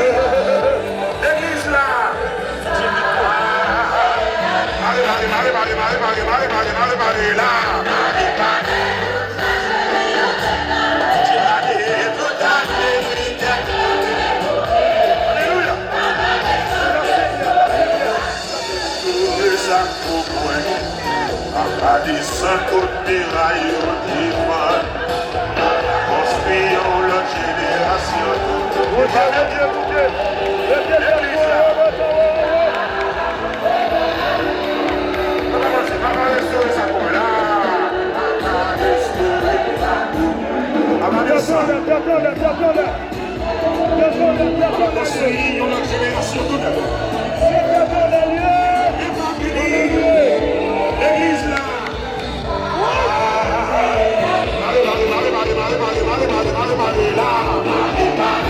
legliz la. Mare, mare, mare, mare la. Alelouya. Tout sa pou mwen. Papa desann tout miray yo defann. Konstwi yon lòt jenerasyon. Bondye, Bondye, Bondye. Legliz la. Konstwi yon lòt jenerasyon tou nèf. Evanjelize legliz la. Mare, mare, mare, mare, mare, mare, mare, mare, mare, mare, mare, mare, la.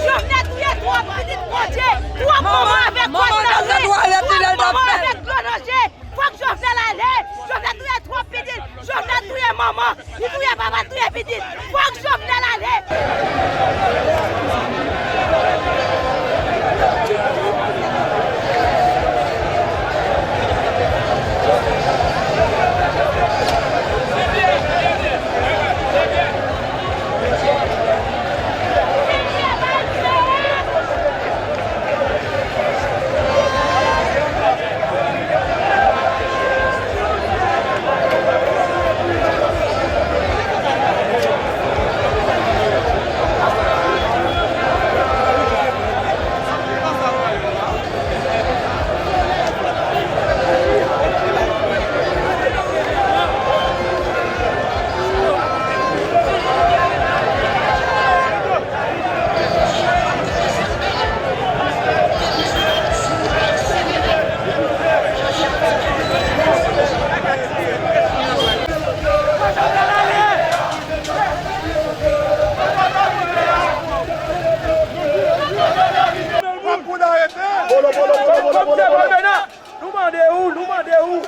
Jovenel touye twòp pitit Bondye, twòp manman avèk kòd nan ri, twòp manman avèk dlo nan je. Fòk Jovenel ale! Jovenel touye twòp pitit! Jovenel touye manman! Li touye papa, touye pitit! Fòk Jovenel ale! Bolo, bolo, bolo, bolo, bolo, bolo. Nou mande ou, nou mande ou.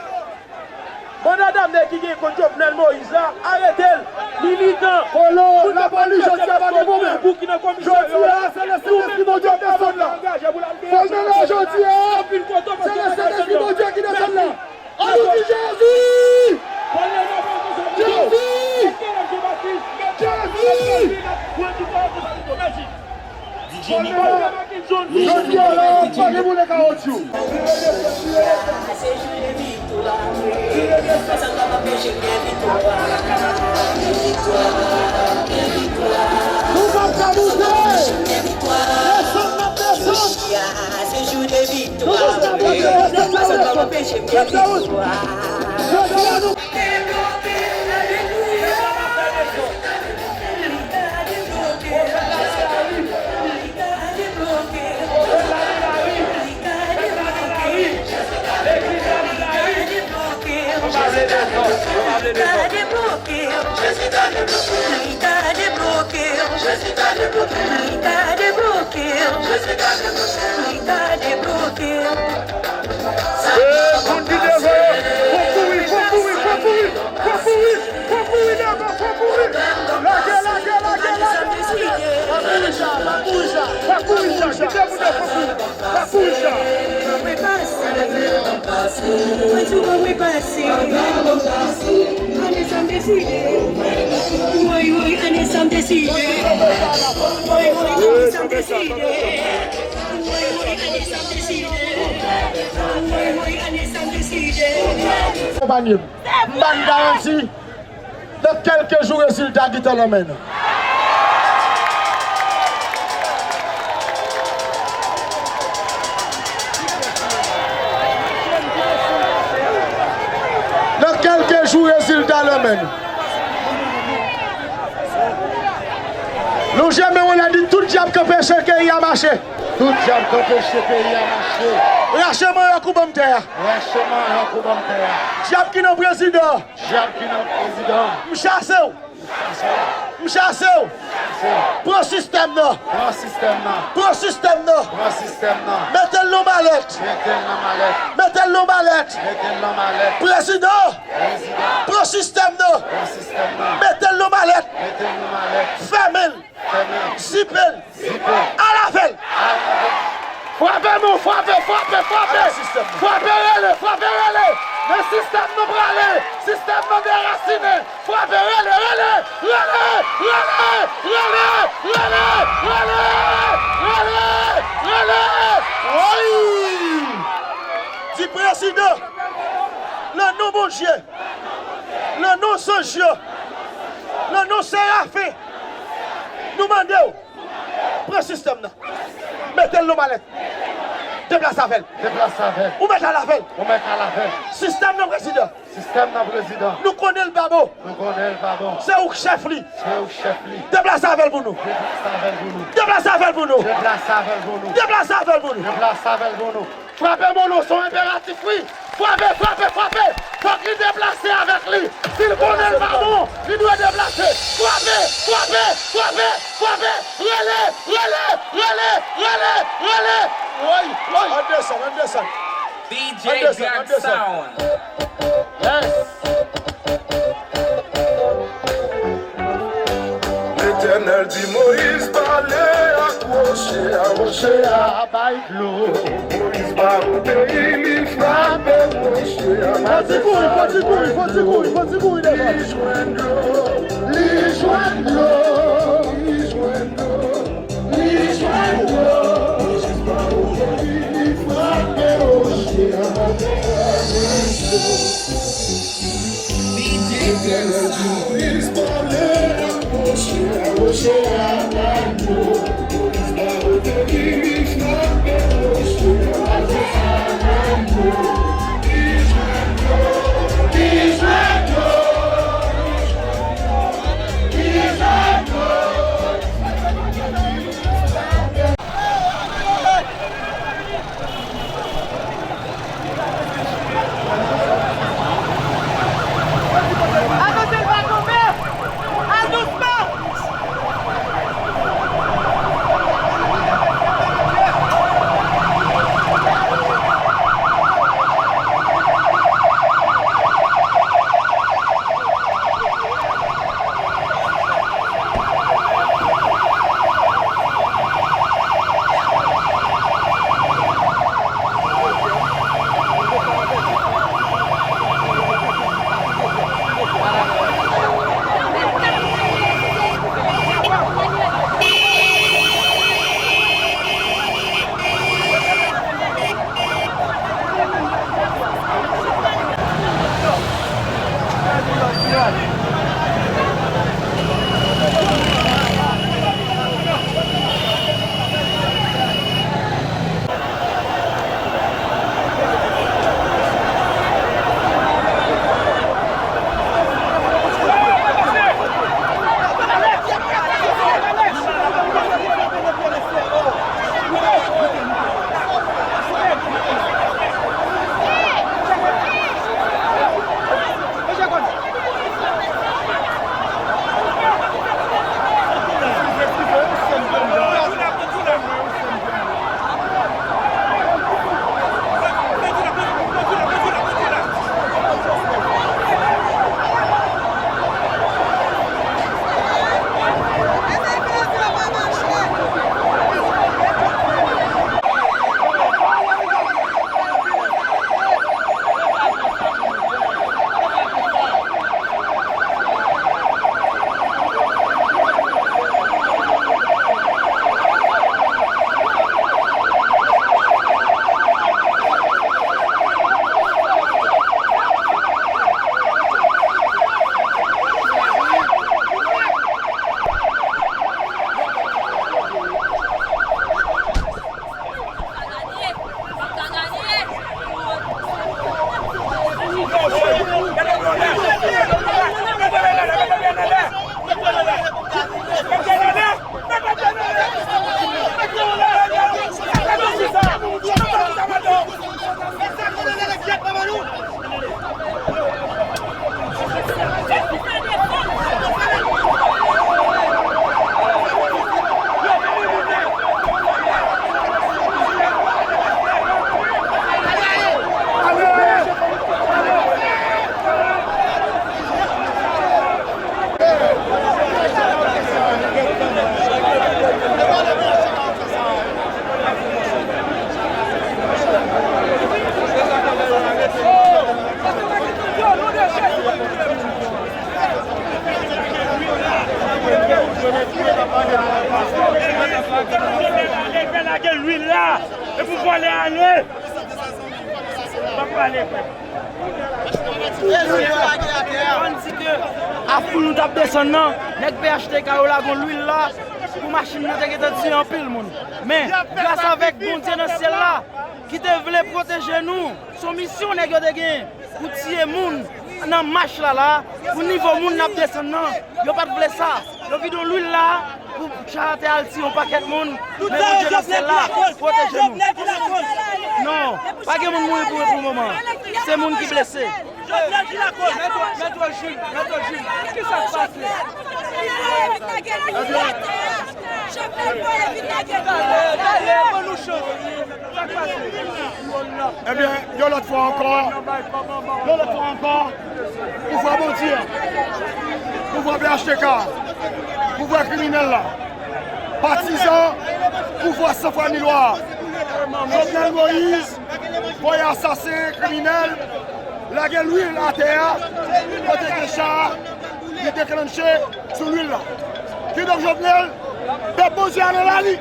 Manda damne ki gen kont Jovenel Moïse la, arete l. Militan, moun k ap manifeste nan Fòbòk, nan Bouki, nan komisarya, jodi a, se le Sentespri Bondye k desann la. Fòl nan la jodi a, se le Sentespri Bondye ki desann la. Annou di Jezi! Jezi! Jezi! Jodi a la, pa gen boule kawotchou. Se jou de viktwa, wi. Pèsonn p ap anpeche m gen viktwa. Gen viktwa, gen viktwa. Nou p ap ka bouje. Desann n ap desann. Jodi a, se jou de viktwa, wi. Pèsonn p ap anpeche m gen viktwa. Jodi a, nou Fò kouri, fò kouri, fò kouri, fò kouri, fò kouri devan, fò kouri. Lage, lage, lage, lage, lage. Pa kouri sa, pa kouri sa, pa kouri sa. Kite moun yo fò kouri. Pa kouri sa. Mwen pase, mwen tou mwen pase. Ane sa m deside. Woy, woy, ane sa m deside. Woy, woy, ane sa m deside. Woy, woy, ane sa m deside. Woy, woy, ane sa m deside. Konpanye m. M ba n garanti. Nan kèlke jou rezilta gentan nan men nou. Nan kèlke jou rezilta nan men nou. Lonje men w, lè di tout dyab k anpeche peyi a mache. Tout dyab k anpeche peyi a mache. Rache manyòk ou ban m tè a. Rache manyòk ou ban m tè a. Dyab ki nan prezidan. Dyab ki nan prezidan. M chase w. M chase w. Pran sistèm nan. Pran sistèm nan. Pran sistèm nan. Pran sistèm nan. Mete l nan malèt. Mete l nan malèt. Mete l nan malèt. Mete l nan malèt. Prezidan. Prezidan. Pran sistèm nan. Pran sistèm nan. Mete l nan malèt. Mete l nan malèt. Fèmen l. Fèmen l. Zipe l. Zipe l. Alave l. Alave l. Frape nou, frape, frape, frape. Frape, rele, frape, rele. Men sistèm nou prale. Sistèm nou derasinen. Frape, rele, rele, rele. Woy! Di prezidan, nan non Bondye, nan non zanj yo, nan non serafen, nou mande w, pran sistèm nan. Mete l nan malèt. Deplase avè l. Deplase avè l. Ou mèt al avè l. Ou mèt al avè l. Sistèm nan, prezidan. Sistèm nan, prezidan. Nou konnen l pa bon. Nou konnen l pa bon. Se ou k chèf li. Se ou k chèf li. Deplase avè l pou nou. Deplase avè l pou nou. Deplase avè l pou nou. Deplase avè l pou nou. Deplase avè l pou nou. Deplase avè l pou nou. Frape, mon non, se yon enperatif, wi. Frape, frape, frape. Fòk li deplase avèk li. Si l konnen l pa bon, li dwe deplase. Frape, frape, frape, frape. Rele, rele, rele, rele, rele. Woy, woy. Ann desann, ann desann. Ann desann, ann desann. Yes. Letènèl di Moyiz, pale ak woche a, woche a bay dlo. Moyiz ba ou peyi li, frape woche a. Fò ti kouri, fò ti kouri, fò ti kouri, fò ti kouri devan. Li jwenn dlo, li jwenn dlo, li jwenn dlo, li jwenn dlo. Moyiz ba ou peyi li, frape woche a. Lage lwil la, epi w vole ale. A foul nou t ap desann nan, nèg P H T K yo lage yon lwil la pou machin nan te gentan tiye anpil moun. Men, gras avèk Bondye nan syèl la, ki te vle pwoteje nou, se yon misyon nèg yo te genyen pou tiye moun nan mach la la, pou nivo moun n ap desann nan, yo pa t vle sa. Yo vide yon lwil la pou cha a te al tiye yon pakèt moun, men Bondye nan syèl la pwoteje nou. Non, pa gen moun mouri pou, pou moman. Se moun ki blese. Jovenel ki lakoz. Mèt Jil, Mèt Jil, ki sa k pase? Jovenel voye vin lage nou atè a. Jovenel voye vin lage nou atè a. Dale, dale, ban nou chans. Sa k pase? Ebyen, yon lòt fwa ankò, yon lòt fwa ankò, pouvwa Bondye, pouvwa P H T K, pouvwa kriminèl la, patizan pouvwa san fwa ni lwa, Jovenel Moïse, voye asasen, kriminèl, lage lwil atè a, kote ke cha a, li deklanche sou lwil la. Kidonk Jovenel, pèp Bondye a nan lari.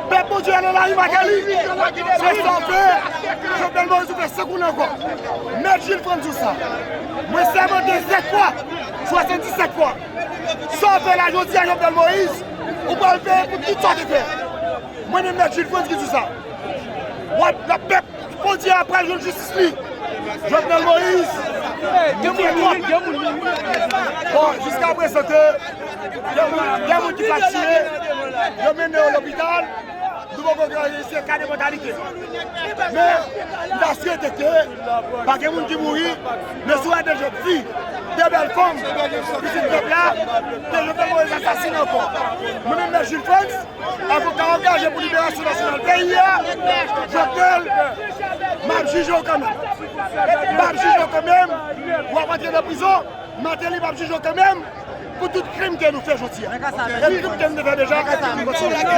Pèp Bondye a nan lari, Martelly. Se sa w fè. Jovenel Moïse, ou fè senk ou nan ankò. Mèt Jules Frantz di w sa. Mwen sèmante sèt fwa, swasanndisèt fwa. Sa w fè la jodi a, Jovenel Moïse, ou pral peye pou tout sa w te fè. Mwen menm Mèt Jules Frantz ki di w sa. W ap, l ap pèp Bondye a pral jwenn jistis li. Jovenel Moïse. Gen moun mouri, gen moun mouri. Bon, jiska prezan ke gen moun, gen moun ki pa tiye, yo mennen yo lopital. Nou poko gen se ka de mantalite. Men, m ta swete ke pa gen moun ki mouri, men si w wè de jèn fi, de bèl fanm, pitit pèp la, ke Jovenel Moïse asasinen ankò. Mwen menm, Mèt Jules Frantz, avoka angaje pou liberasyon nasyonal peyi a, Jovenel, m ap jije w kanmenm. M ap jije w kanmenm. W ap antre nan prizon. Martelly, m ap jije w kanmenm pou tout krim ke nou fè jodi a. E krim ke nou te fè deja, nou kontinye.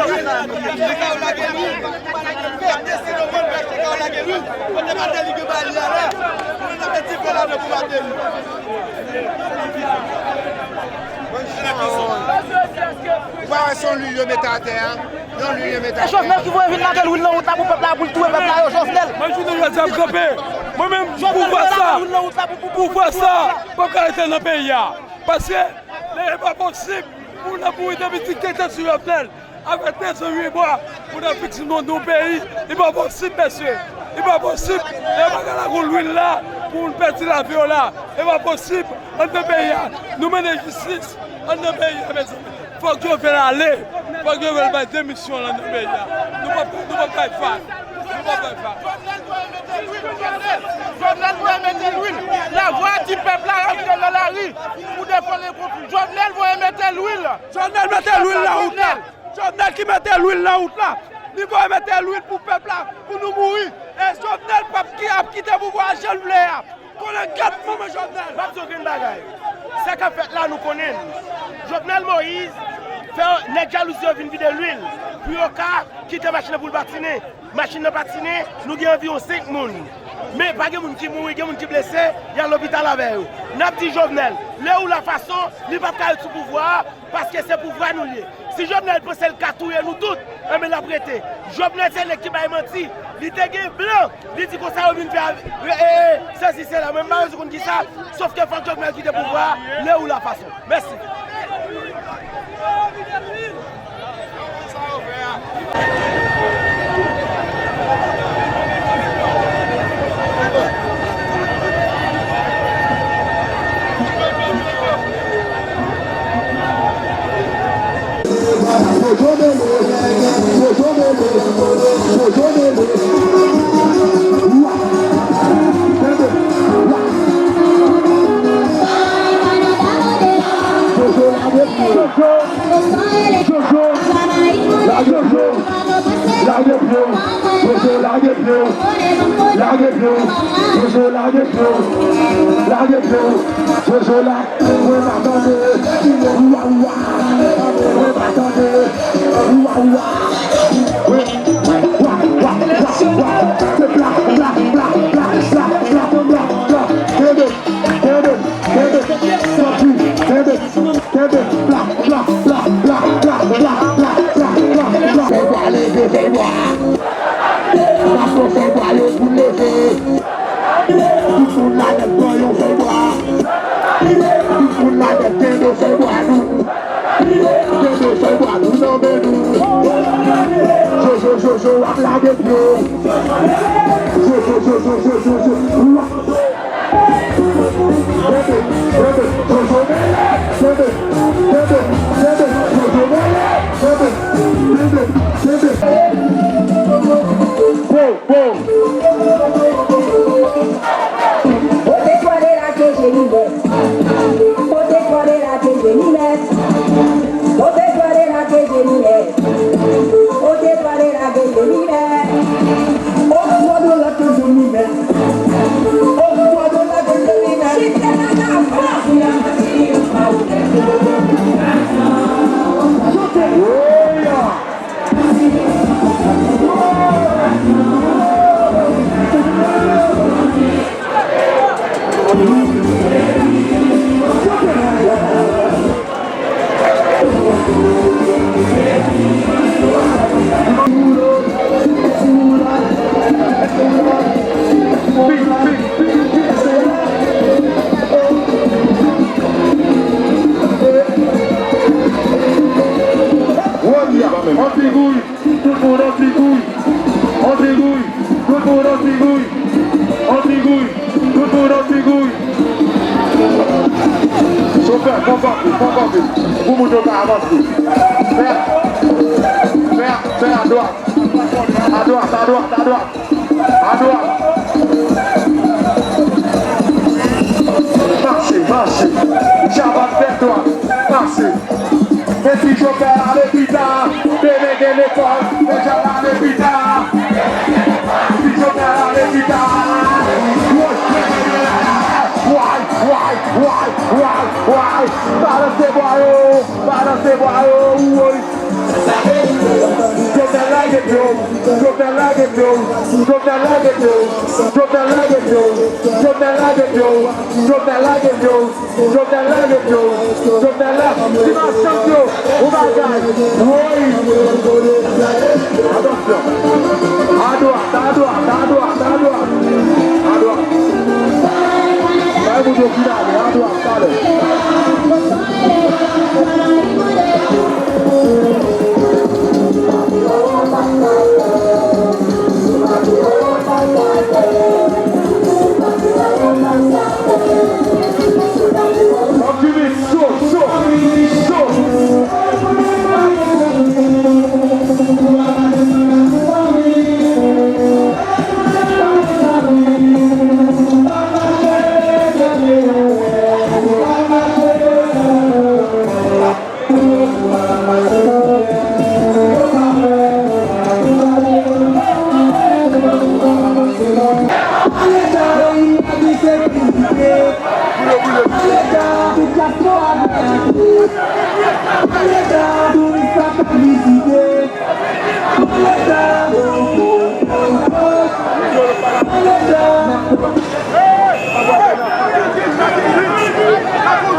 Ou pa wè se yon lwil yo mete atè a? Yon lwil yo mete atè a. Se Jovenel ki voye vin lage lwil nan wout la pou pèp la, pou l touye pèp la, yo, Jovenel. Mwen jounen jodi a m kanpe. Mwen menm, pouvwa sa, pouvwa sa p ap ka rete nan peyi a. Paske, e pa posib pou n ap mouri depi dikteta sou Jovenel. Avèk de zo, uit bwa, pou n ap viktim nan yon peyi, li pa posib, mesye. Li pa posib. E pa ka lage lwil la pou moun pèdi lavi yo la. E pa posib. Anndan peyi a, nou mennen jistis anndan peyi a, mezanmi. Fòk Jovenel ale. Fòk Jovenel bay demisyon l anndan peyi a. Nou p ap, nou p ap bay fas. Nou p ap bay fas. Jovenel voye mete lwil. Lavwa di pèp la rantre nan lari pou defann konfli. Jovenel voye mete lwil. Jovenel mete lwil nan wout la. Jovenel ki mete lwil nan wout la. Li voye mete lwil pou pèp la, pou nou mouri. E Jovenel p ap ki ap kite pouvwa a jan l vle a. Konnen gèt manman Jovenel. M ap di w grenn bagay. Sa k ap fèt la, nou konnen l. Jovenel Moïse fè nèg jalouzi yo vin vide lwil pou yo ka kite machin nan pou l patinen. Machin nan patinen, nou gen anviwon senk moun. Men pa gen moun ki mouri, gen moun ki blese, y al lopital avè yo. N ap di Jovenel, lè ou la fason, li p ap ka ret sou pouvwa a, paske se pouvwa nou l ye. Si Jovenel panse l ka touye nou tout, enben l ap rete. Jovenel se nèg ki bay manti. Li te gen blan, li di konsa yo vin fè e, e, e, sesi sela. Men m pa bezwen konn kisa, sòf ke fòk Jovenel kite pouvwa a, lè ou la fason. Mèsi. Jojo lage pye w, lage pye w, Jojo la, mwen pa tande, wa wa, mwen pa tande, wa wa, wa wa, se bla, bla, bla, kenbe, kenbe, kenbe, kenbe, kenbe, bla, bla, bla, fè bwa leve, fè bwa. Paske fè bwa yo pou leve. Tout moun la nèt pran yon fè bwa. Tout moun la nèt kenbe fè bwa nou. Kenbe fè bwa nou nan men nou. Jojo, Jojo, w ap lage pye w. Jojo, Jojo, Jojo, Jojo, w ap Pote twa de la ke jeni mè. Pote twa de la ke jeni mè. Pote twa de la ke jeni mè. Pote twa de la ke jeni mè. Pote twa de la ke jeni mè. Woy, an ti gouy, tout moun an ti gouy, an ti gouy, tout moun an ti gouy, an ti gouy. Tout moun an ti gouy. Chofè, pran kanpe, pran kanpe. Pou moun yo ka avanse. Fè, fè, fè adwat. Adwat, adwat, adwat. Adwat. Mache, mache. Chavann fè dwat. Mache. E si Jovnèl ale pita, demen gen lekòl, e Jovnèl ale pita. Si Jovnèl ale pita, woy, woy, woy, woy, woy, balanse bwa yo, balanse bwa yo, woy. Jovnèl lage pye w, Jovnèl lage pye w, Jovnèl lage pye w, Jovnèl lage pye w, Jovnèl lage pye w, Jovnèl lage pye w. Jovnèl la, Jovnèl la, Jovnèl la, ti machann yo, ou bagay, woy. Atansyon. Adwat, adwat, adwat, adwat. Adwat. Bay moun yo vin ale, adwat, talè.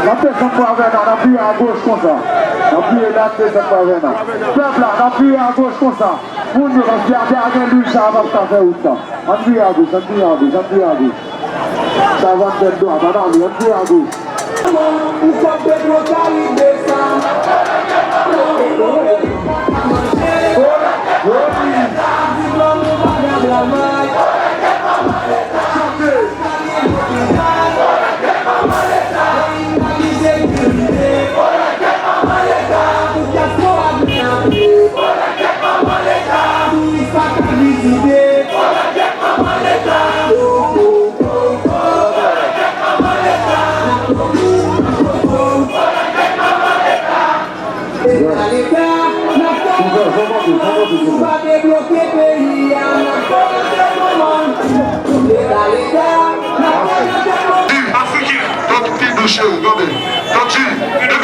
N ap desann Pwavèna, n ap vire agoch konsa. N ap vire la, n ap desann Pwavèna. Pèp la, n ap vire agoch konsa. Moun yo, paske atè a gen lwil, sa a p ap ka fè wout la. Ann vire agoch, ann vire agoch, ann vire agoch. Chavann fè dwat, ann ale, ann vire agoch. Afriken, tanti Didou cheri, tande. Tanti, e